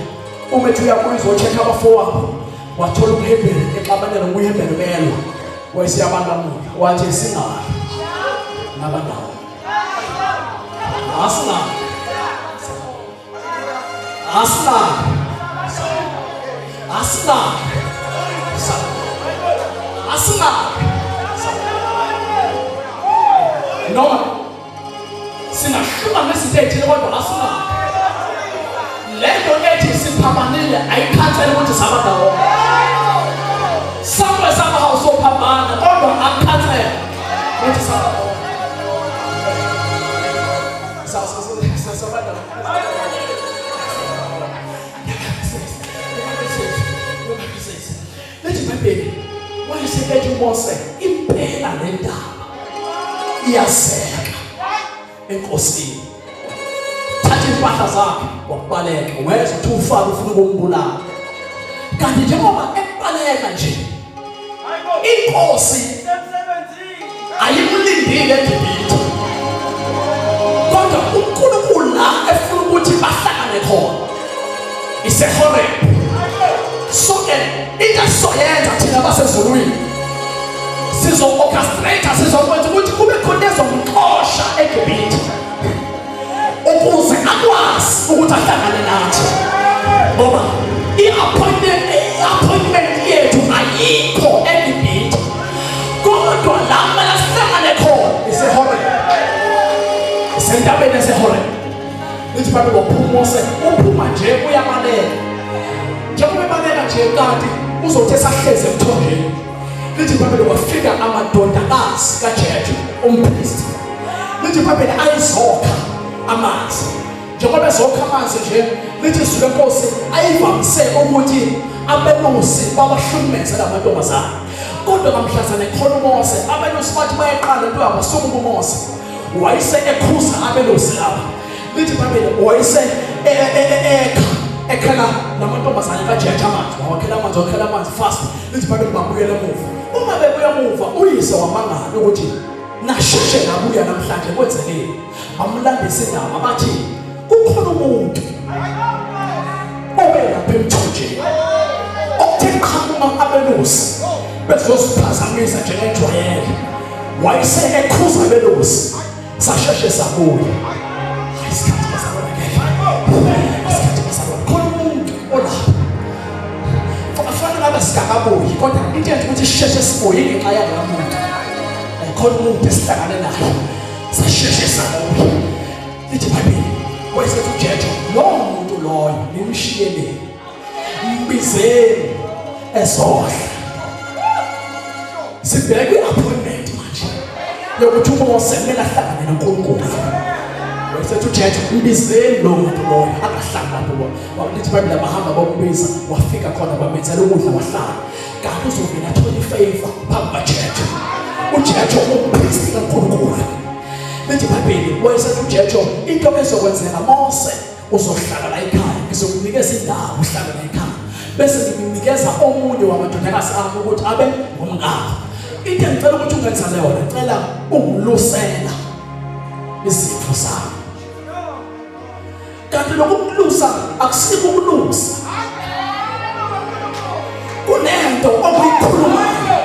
Speaker 1: uma ethi uyabuya uzocheck abafowabo wathola umHebheru exabane nomHebheru belwa wayeseyabalamula wathi singabi nabandawo asingabi Asla. Asla. Asla. Noma singahluka ngezinto ey'thile kodwa asla. Le nto ethi siphambanile ayikhathele ukuthi saba ndawonye. Somewhere somehow sophambana kodwa akukhathele ukuthi saba ndawonye. Lithi iBhayibheli wayesebethi uMose impela le ndaba iyazeka enkosini. Thatha impahla zakhe wabaleka wezwa ukuthi ufake ufuna ukumbulala. Kanti njengoba ebaleka nje inkosi ayimlindile eGibhithe kodwa uNkulunkulu la efuna ukuthi bahlangane khona iseHoreb so ke into esizoyenza thina basezulwini sizo-orchestrate sizokwenza ukuthi kube khona ezomxosha eGibhithe ukuze akwazi ukuthi ahlangane nathi ngoba i-appointment i-appointment yethu ayikho eGibhithe kodwa la kumele sihlangane khona iseHoreb isentabeni yaseHoreb lithi babe waphuma uMose uphuma nje uyabaleka njengoba ebaleka nje kanti uzothi esahlezi emthonjeni lithi ibhayibheli wafika amadodakazi kaJetro umpristi lithi ibhayibheli ayizokha amanzi njengoba ezokha amanzi nje lithi izwi lenkosi ayivamise ukuthi abelusi babahlukumeze la mantombazane kodwa ngamhlazane khona uMose abelusi bathi bayeqala into yabo suku uMose wayese ekhuza abelusi lapha lithi ibhayibheli wayese e, e, e, ekha ekhela namantombazane kaJetha amanzi wawakhela amanzi wakhela amanzi fast lithi ibhayibheli babuyela emuva uma bebuya emuva uyise wamangala ukuthi nasheshe ngabuya namhlanje kwenzekeni bamlandisa indaba bathi kukhona umuntu obe lapha emthonjeni okuthe qhamuka abelusi bezosiphazamisa njengejwayele wayese ekhuza abelusi sasheshe sabuya isikhathi bazalwane isikhathi bazalwane khona umuntu olapha afanele ngabe singakabuyi kodwa into yenza ukuthi sisheshe sibuye ngenxa yaloya muntu khona umuntu esihlangane naye sasheshe sabuya lithi ibhayibheli wayesethi ujeje lowo muntu loyo nimshiyeleni mbizeni ezohla sibheke i-appointment manje yokuthi uMose kumele ahlangane noNkulunkulu wayesethi uJesu mbizeni lowo muntu loyo angahlali lapho wakuthi ibhayibheli abahamba bombiza wafika khona bamenzela ukudla wahlala kanti uzovela athole ifavor phambi kaJesu uJesu umpristi kaNkulunkulu lithi ibhayibheli wayesethi uJesu into ezokwenzeka Mose uzohlala la ekhaya ngizokunikeza indawo uhlale la ekhaya bese ngikunikeza omunye wamadodakazi ami ukuthi abe ngumngakho into engicela ukuthi ungenzele yona ngicela ungilusela izimvu zami kanti lokukulusa akusiko ukulusa kunento okuyikhulumayo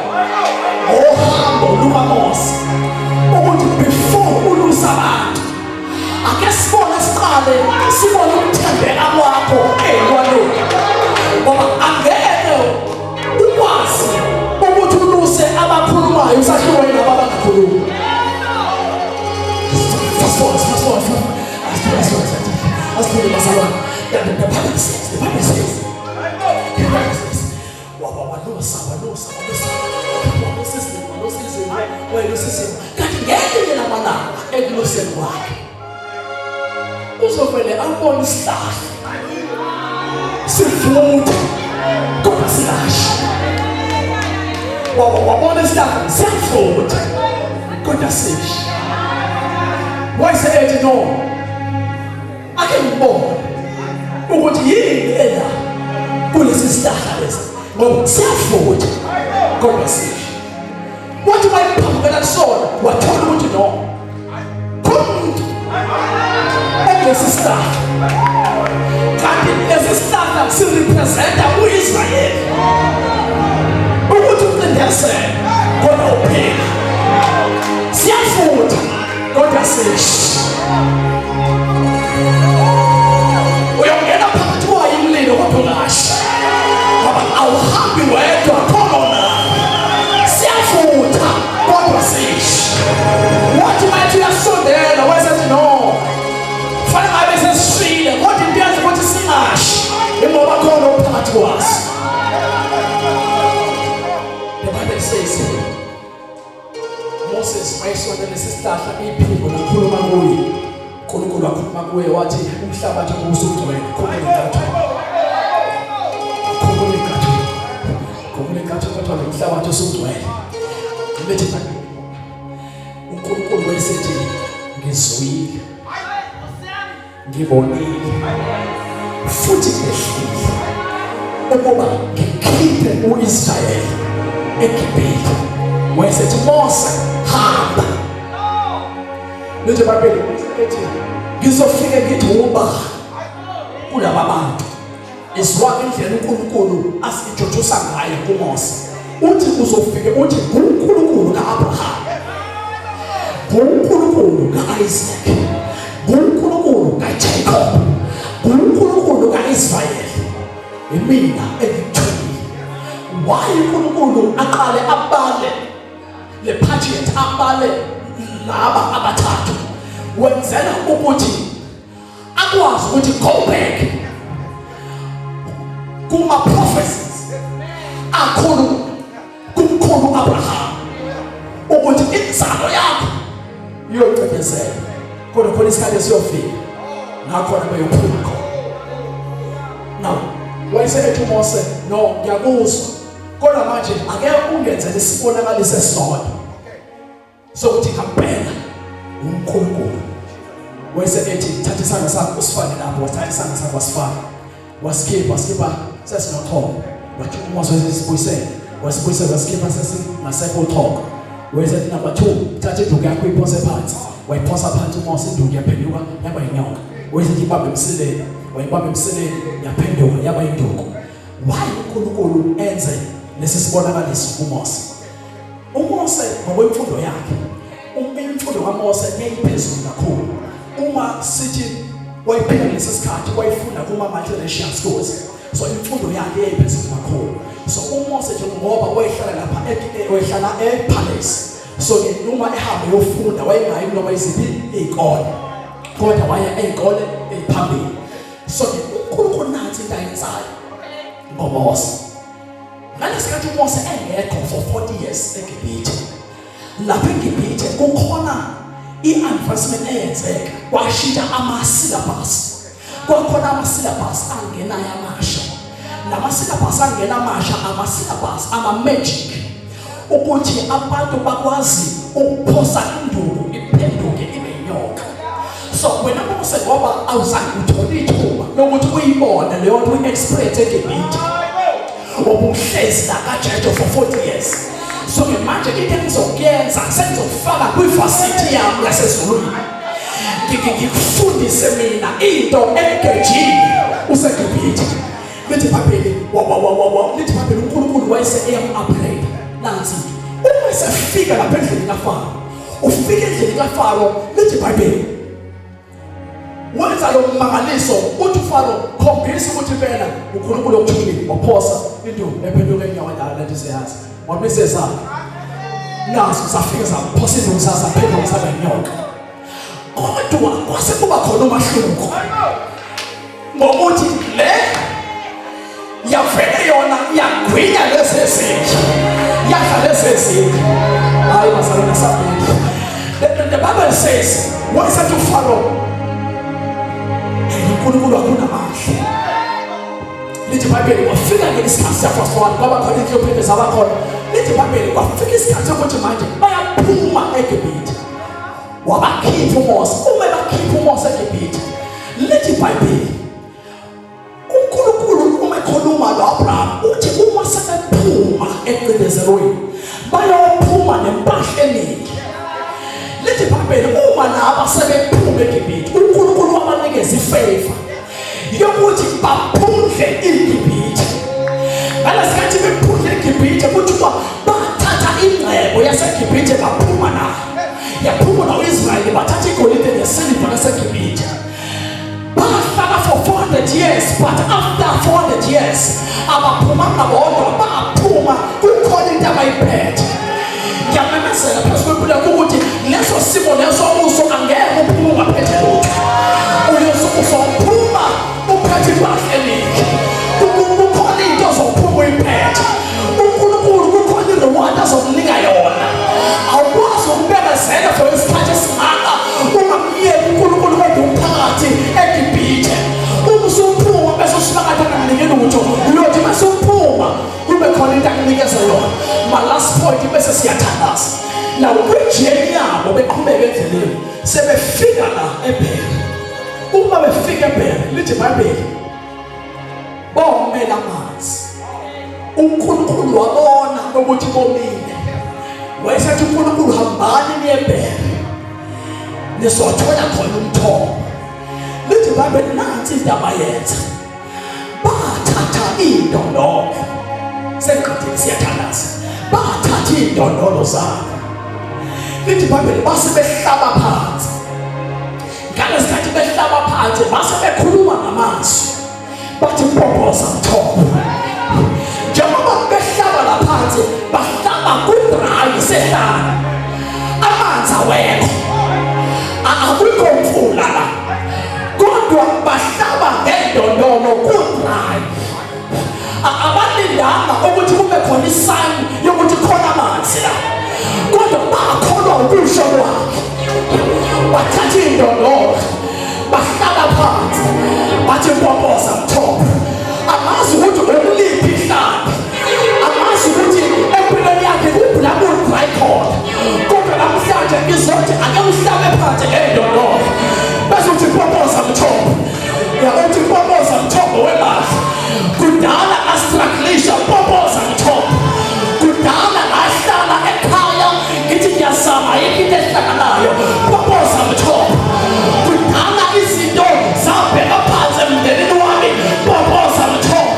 Speaker 1: ngohambo lukaMose ukuthi before ulusa abantu ake sibone siqale sibone ukuthembeka kwakho ey'lwaneni ngoba angeke ukwazi ukuthi uluse abakhulumayo usahluke yilabo abangakhulumi fast forward fast forward fast forward fast forward bazalwane the Bible says the Bible says the Bible says walusa walusa walusa Wayelusa izimvu, walusa izimvu, wayelusa izimvu. Kanti ngelinye lamalanga ekuluseni kwakhe uzovele abone isihlahla sivutha kodwa singashi. Wabona isihlahla siyavutha kodwa sishi. Wayese ethi no, ake ngibone ukuthi yini ela kulesi sihlahla lesi ngoba siyavutha kodwa sishi. Wathi wayiphambukela kusona wathola ukuthi no, khona ekulesi sihlahla, kanti lesi sihlahla sirepresenta u-Israyeli ukuthi ucindezele kodwa uphila, siyafutha kodwa sishi. Uyongena phakathi kwayo umlilo kodwa ungashi ngoba awuhambi wedwa, khona siyafutha kodwa sishi. Wathi mayethi uyasondela wayesethi no, fanele ngabe sesishile, kodwa into yenza ukuthi singashi ingoba khona ophakathi kwaso. The Bible says Moses wayesondela lesi sihlahla, iphimbo lakhuluma kuye. uNkulunkulu wakhuluma kuye wathi umhlabathi usugcwele, khuluma inkathi, khuluma inkathi, khuluma inkathi, kodwa lo mhlabathi usugcwele. Bethi uNkulunkulu wayesethi ngizwile, ngibonile futhi ngehlile ukuba ngikhiphe uIsrayeli eGibhithe. Wayesethi Mose, hamba. Lithi iBhayibheli ethi ngizofike ngithi uba kulaba bantu. Izwa indlela uNkulunkulu asijojosa ngayo kuMose. Uthi uzofike uthi nguNkulunkulu kaAbraham, nguNkulunkulu kaIsaac, nguNkulunkulu kaJacob, nguNkulunkulu kaIsrael, imina engikuthumile. Why uNkulunkulu aqale abale le pageant, abale laba abathathu? Wenzela ukuthi akwazi ukuthi go back kuma prophecies akhulu kumkhulu Abraham ukuthi inzalo yakho iyocindezela, kodwa khona isikhathi esiyofika ngakhona beyophuma khona. Now wayesethi uMose, no, ngiyakuzwa, kodwa manje ake ungenzele isibonakaliso esisodwa sokuthi ngampela uNkulunkulu. Wayese ethi thatha isandla sakho usifake lapho. Wathatha isandla sakho wasifaka, wasikhipha, wasikhipha sesinochoko. Wathi uMose wesibuyisele, wasibuyisela, wasikhipha sesingasekho uchoko. Wayesethi number 2, thatha induku yakho uyiphose phansi. Wayiphosa phansi uMose induku, yaphenduka yaba inyoka. Wayesethi ibambe emsileni, wayibamba emsileni, yaphenduka yaba induku. Why uNkulunkulu enze lesi sibonakaliso kuMose? UMose ngokwemfundo yakhe, imfundo kaMose yayiphezulu kakhulu. Uma sithi wayiphila lesi sikhathi, wayifunda kuma multiracial schools, so imfundo yakhe yayiphezulu kakhulu. So uMose nje ngoba wayehlala lapha, wayehlala epalace, so ke uma ehamba yofunda wayengayi noma iziphi izikole, kodwa waya ey'kole eziphambili. So ke uNkulunkulu nansi into ayenzayo ngoMose. Ngalesikhathi uMose engekho for 40 years eGibhithe, lapha eGibhithe kukhona i-advancement eyenzeka, kwashintsha ama-syllabus, kwakhona ama-syllabus angenayo amasha. Lama syllabus angena amasha, ama syllabus ama-magic, ukuthi abantu bakwazi ukuphosa induku iphenduke ibe inyoka. So wena Mose, ngoba awuzange uthole ithuba lokuthi uyibone leyo nto, uyi-experience eGibhithe, ubuhlezi la kaJejo for 40 years, so ke manje into engizokuyenza, sengizokufaka kwi-varsity yami yasezulwini, ngikufundise mina into egejile useGibhithe. Lithi iBhayibheli, lithi iBhayibheli uNkulunkulu wayese eyam-upgrade. Nansi uma esefika lapha endlini kaFaro, ufika endlini kaFaro, lithi iBhayibheli wenza lo mmangaliso, uthi uFaro khombisa ukuthi impela uNkulunkulu okuthumile. Waphosa induku, ephenduka inyawo endala, lento siyazi. Wabese zakhe nazo zafika zaphosa induku, zaphenduka saba inyoka. Kodwa kwase kuba khona umahluko ngokuthi le yavele yona yagwinya lezi ezinye. Yadla lezi ezinye. Hayi bazalwane sabili. The Bible says, wayesethi uFaro, uNkulunkulu akunamandla. Lithi iBhayibheli kwafika ke isikhathi siyafast forward kwaba khona inhlupheko zaba khona. Lithi iBhayibheli kwafika isikhathi sokuthi manje bayaphuma eGibhithe. Wabakhipha uMose, uma ebakhipha uMose eGibhithe, lithi iBhayibheli uNkulunkulu uma ekhuluma noAbraham uthi uma sebephuma ecindezelweni bayophuma nempahla eningi. Lithi iBhayibheli uma laba sebephuma eGibhithe uNkulunkulu wabanikeza ifavor yokuthi baphundle iGibhithe. Ngalesikhathi bephundle iGibhithe kuthiwa bathatha ingcebo yaseGibhithe baphuma nayo. Yaphuma no-Israyeli bathatha igolide nesiliva laseGibhithe. Bahlala for 400 years but after 400 years abaphumanga bodwa baphuma kukhona into abayiphethe. Ngiyamemezela phezu kwempilo yakho ukuthi leso simo leso uso angeke uphume ungaphethe lutho. Uyophuma uphethe impahla eningi. Kukhona into ozophuma uyiphethe. uNkulunkulu kukhona ireward azokunika yona. Awukwazi ukubekezela for isikhathi esingaka ungamyeki uNkulunkulu kodwa umphakathi eGibhithe. Uma usuphuma bese usimakade angakuniki lutho, uyothi mase uphuma kube khona into akunikeza yona. My last point bese siyathandaza. Now kwijeni yabo beqhubeka endleleni sebefika la eBheri. Uma befika eBheri lithi iBhayibheli bomela amanzi. uNkulunkulu wabona ukuthi bomile. Wayesethi uNkulunkulu hambani niye eBheri. Nizothola khona umthombo. Lithi iBhayibheli nansi into abayenza. Bathatha indondolo. Sengiqedile siyathandaza. Bathatha indondolo zabo. Lithi iBhayibheli base behlaba phansi. Ngalesikhathi behlaba phansi base bekhuluma ngamazwi. Bathi mpompoza mthombo. Njengoba behlaba laphansi bahlaba kudry sehlala. Amanzi awekho. Akukho mfula la. Kodwa bahlaba ngendondolo kudry. Abalindanga ukuthi kube khona isign yokuthi khona amanzi la. Kodwa bakholwa ukusho kwakhe. Bathatha indondolo bahlala phansi bathi mpompoza mthombo. Angazi ukuthi ukuliphi ihlane. Angazi ukuthi empilweni yakhe kuphi la kudry khona. Kodwa namhlanje ngizothi ake uhlabe phansi ngendondolo. Bese uthi mpompoza mthombo. Uyakuthi mpompoza mthombo wemali. Kudala ngastruglisha mpompoza mthombo. Kudala ngahlala ekhaya ngithi ngiyazama ayikho into ehlanganayo. Mpompoza mthombo. Kudala izinto zabheka phansi emndenini wami. Mpompoza mthombo.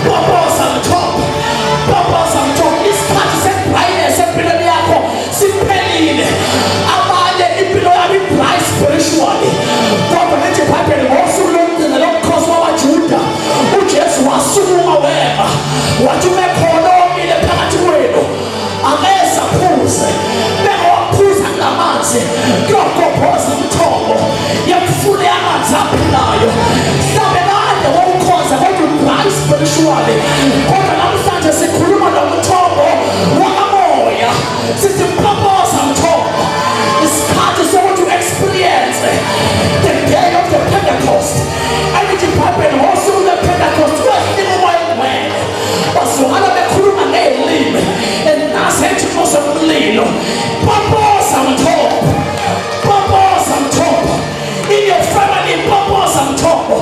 Speaker 1: Mpompoza mthombo. Mpompoza mthombo. Isikhathi se-dryness empilweni yakho siphelile. Abanye impilo yabo i-dry spiritually. Kodwa lithi iBhayibheli ngosuku lokugcina lomkhosi wamaJuda uJesu wasukuma wema wathi uma ekhona omile phakathi kwenu akeze aphuze bengawaphuza kulamanzi kuyogobhoza imithombo yemfula yamanzi aphilayo. Mhlawumbe kade wawukhonza kodwa udry spiritually, kodwa namhlanje sikhuluma nomthombo wakamoya sithi mpompoza mthombo. Isikhathi sokuthi u-experience the day of the Pentecost. Elithi iBhayibheli ngosuku lwePentecost wehlika umoya ongcwele, bazwakala bekhuluma ngezilimi enazethu zomlilo. Mpompoza mthombo, mpompoza mthombo. In your family, mpompoza mthombo.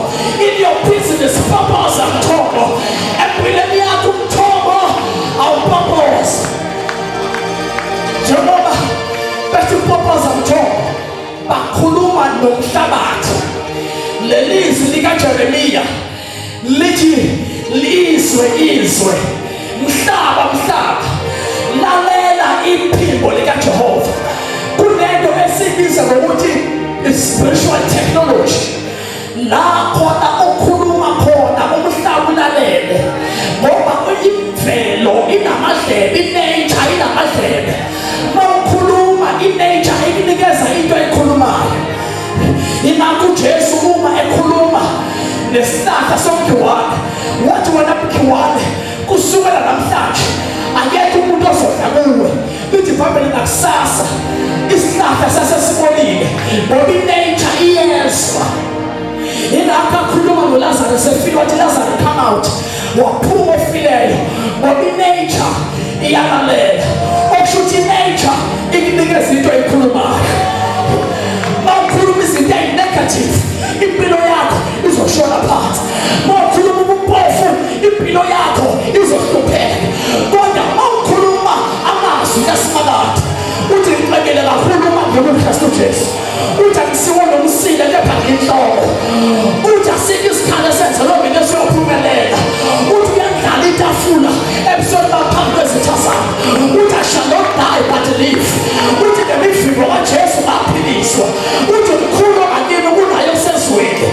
Speaker 1: In your business, mpompoza mthombo. Empilweni yakho umthombo awumpompoza. Njengoba bethi mpompoza mthombo, bakhuluma nomhlabathi. Lelizwi likaJeremiya lithi lizwe izwe, mhlaba mhlaba, lalela iphimbo likaJehova. Kunento esibiza ngokuthi spiritual technology, la khona ukhuluma khona umhlaba ulalele, ngoba imvelo inamadlebe, inature inamadlebe. Uma ukhuluma inature ikunikeza into ekhulumayo. Ingakho uJesu uma ekhuluma nesihlahla somkhiwane wathi wena mkhiwane, kusukela namhlanje akekho umuntu IBhayibheli nakusasa isihlahla sasesibolile ngoba inature iyezwa. Yingakho akhuluma noLazarus efile wathi Lazarus come out. Waphuma ofileyo ngoba inature iyalalela. Okusho ukuthi inature ikunikeza into eyikhulumayo. Mawukhuluma izinto ezinegative impilo yakho izoshona phansi. Mawukhuluma ubumpofu impilo yakho izohlupheka. Kodwa mawukhuluma amazwi kaSimakade uthi ngicebile kakhulu uma ngikuKristu Jesu. Uthi angisiwo nomsila kepha nginhloko. Uthi asikho isikhalo esenzelwe mina esiyophumelela. Uthi uyandlala itafula ebusweni baphambi kwezitha zami. Uthi I shall not die but live. Uthi ngemivimbo kaJesu ngaphiliswa. Uthi mkhulu ongakini kunaye osezweni.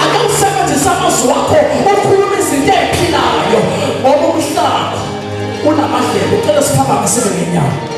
Speaker 1: Ake usebenzise amazwi wakho ukhuluma izinto eziphilayo ngoba umhlaba unamadlebe. Ucela siphakame sibe ngenyawo.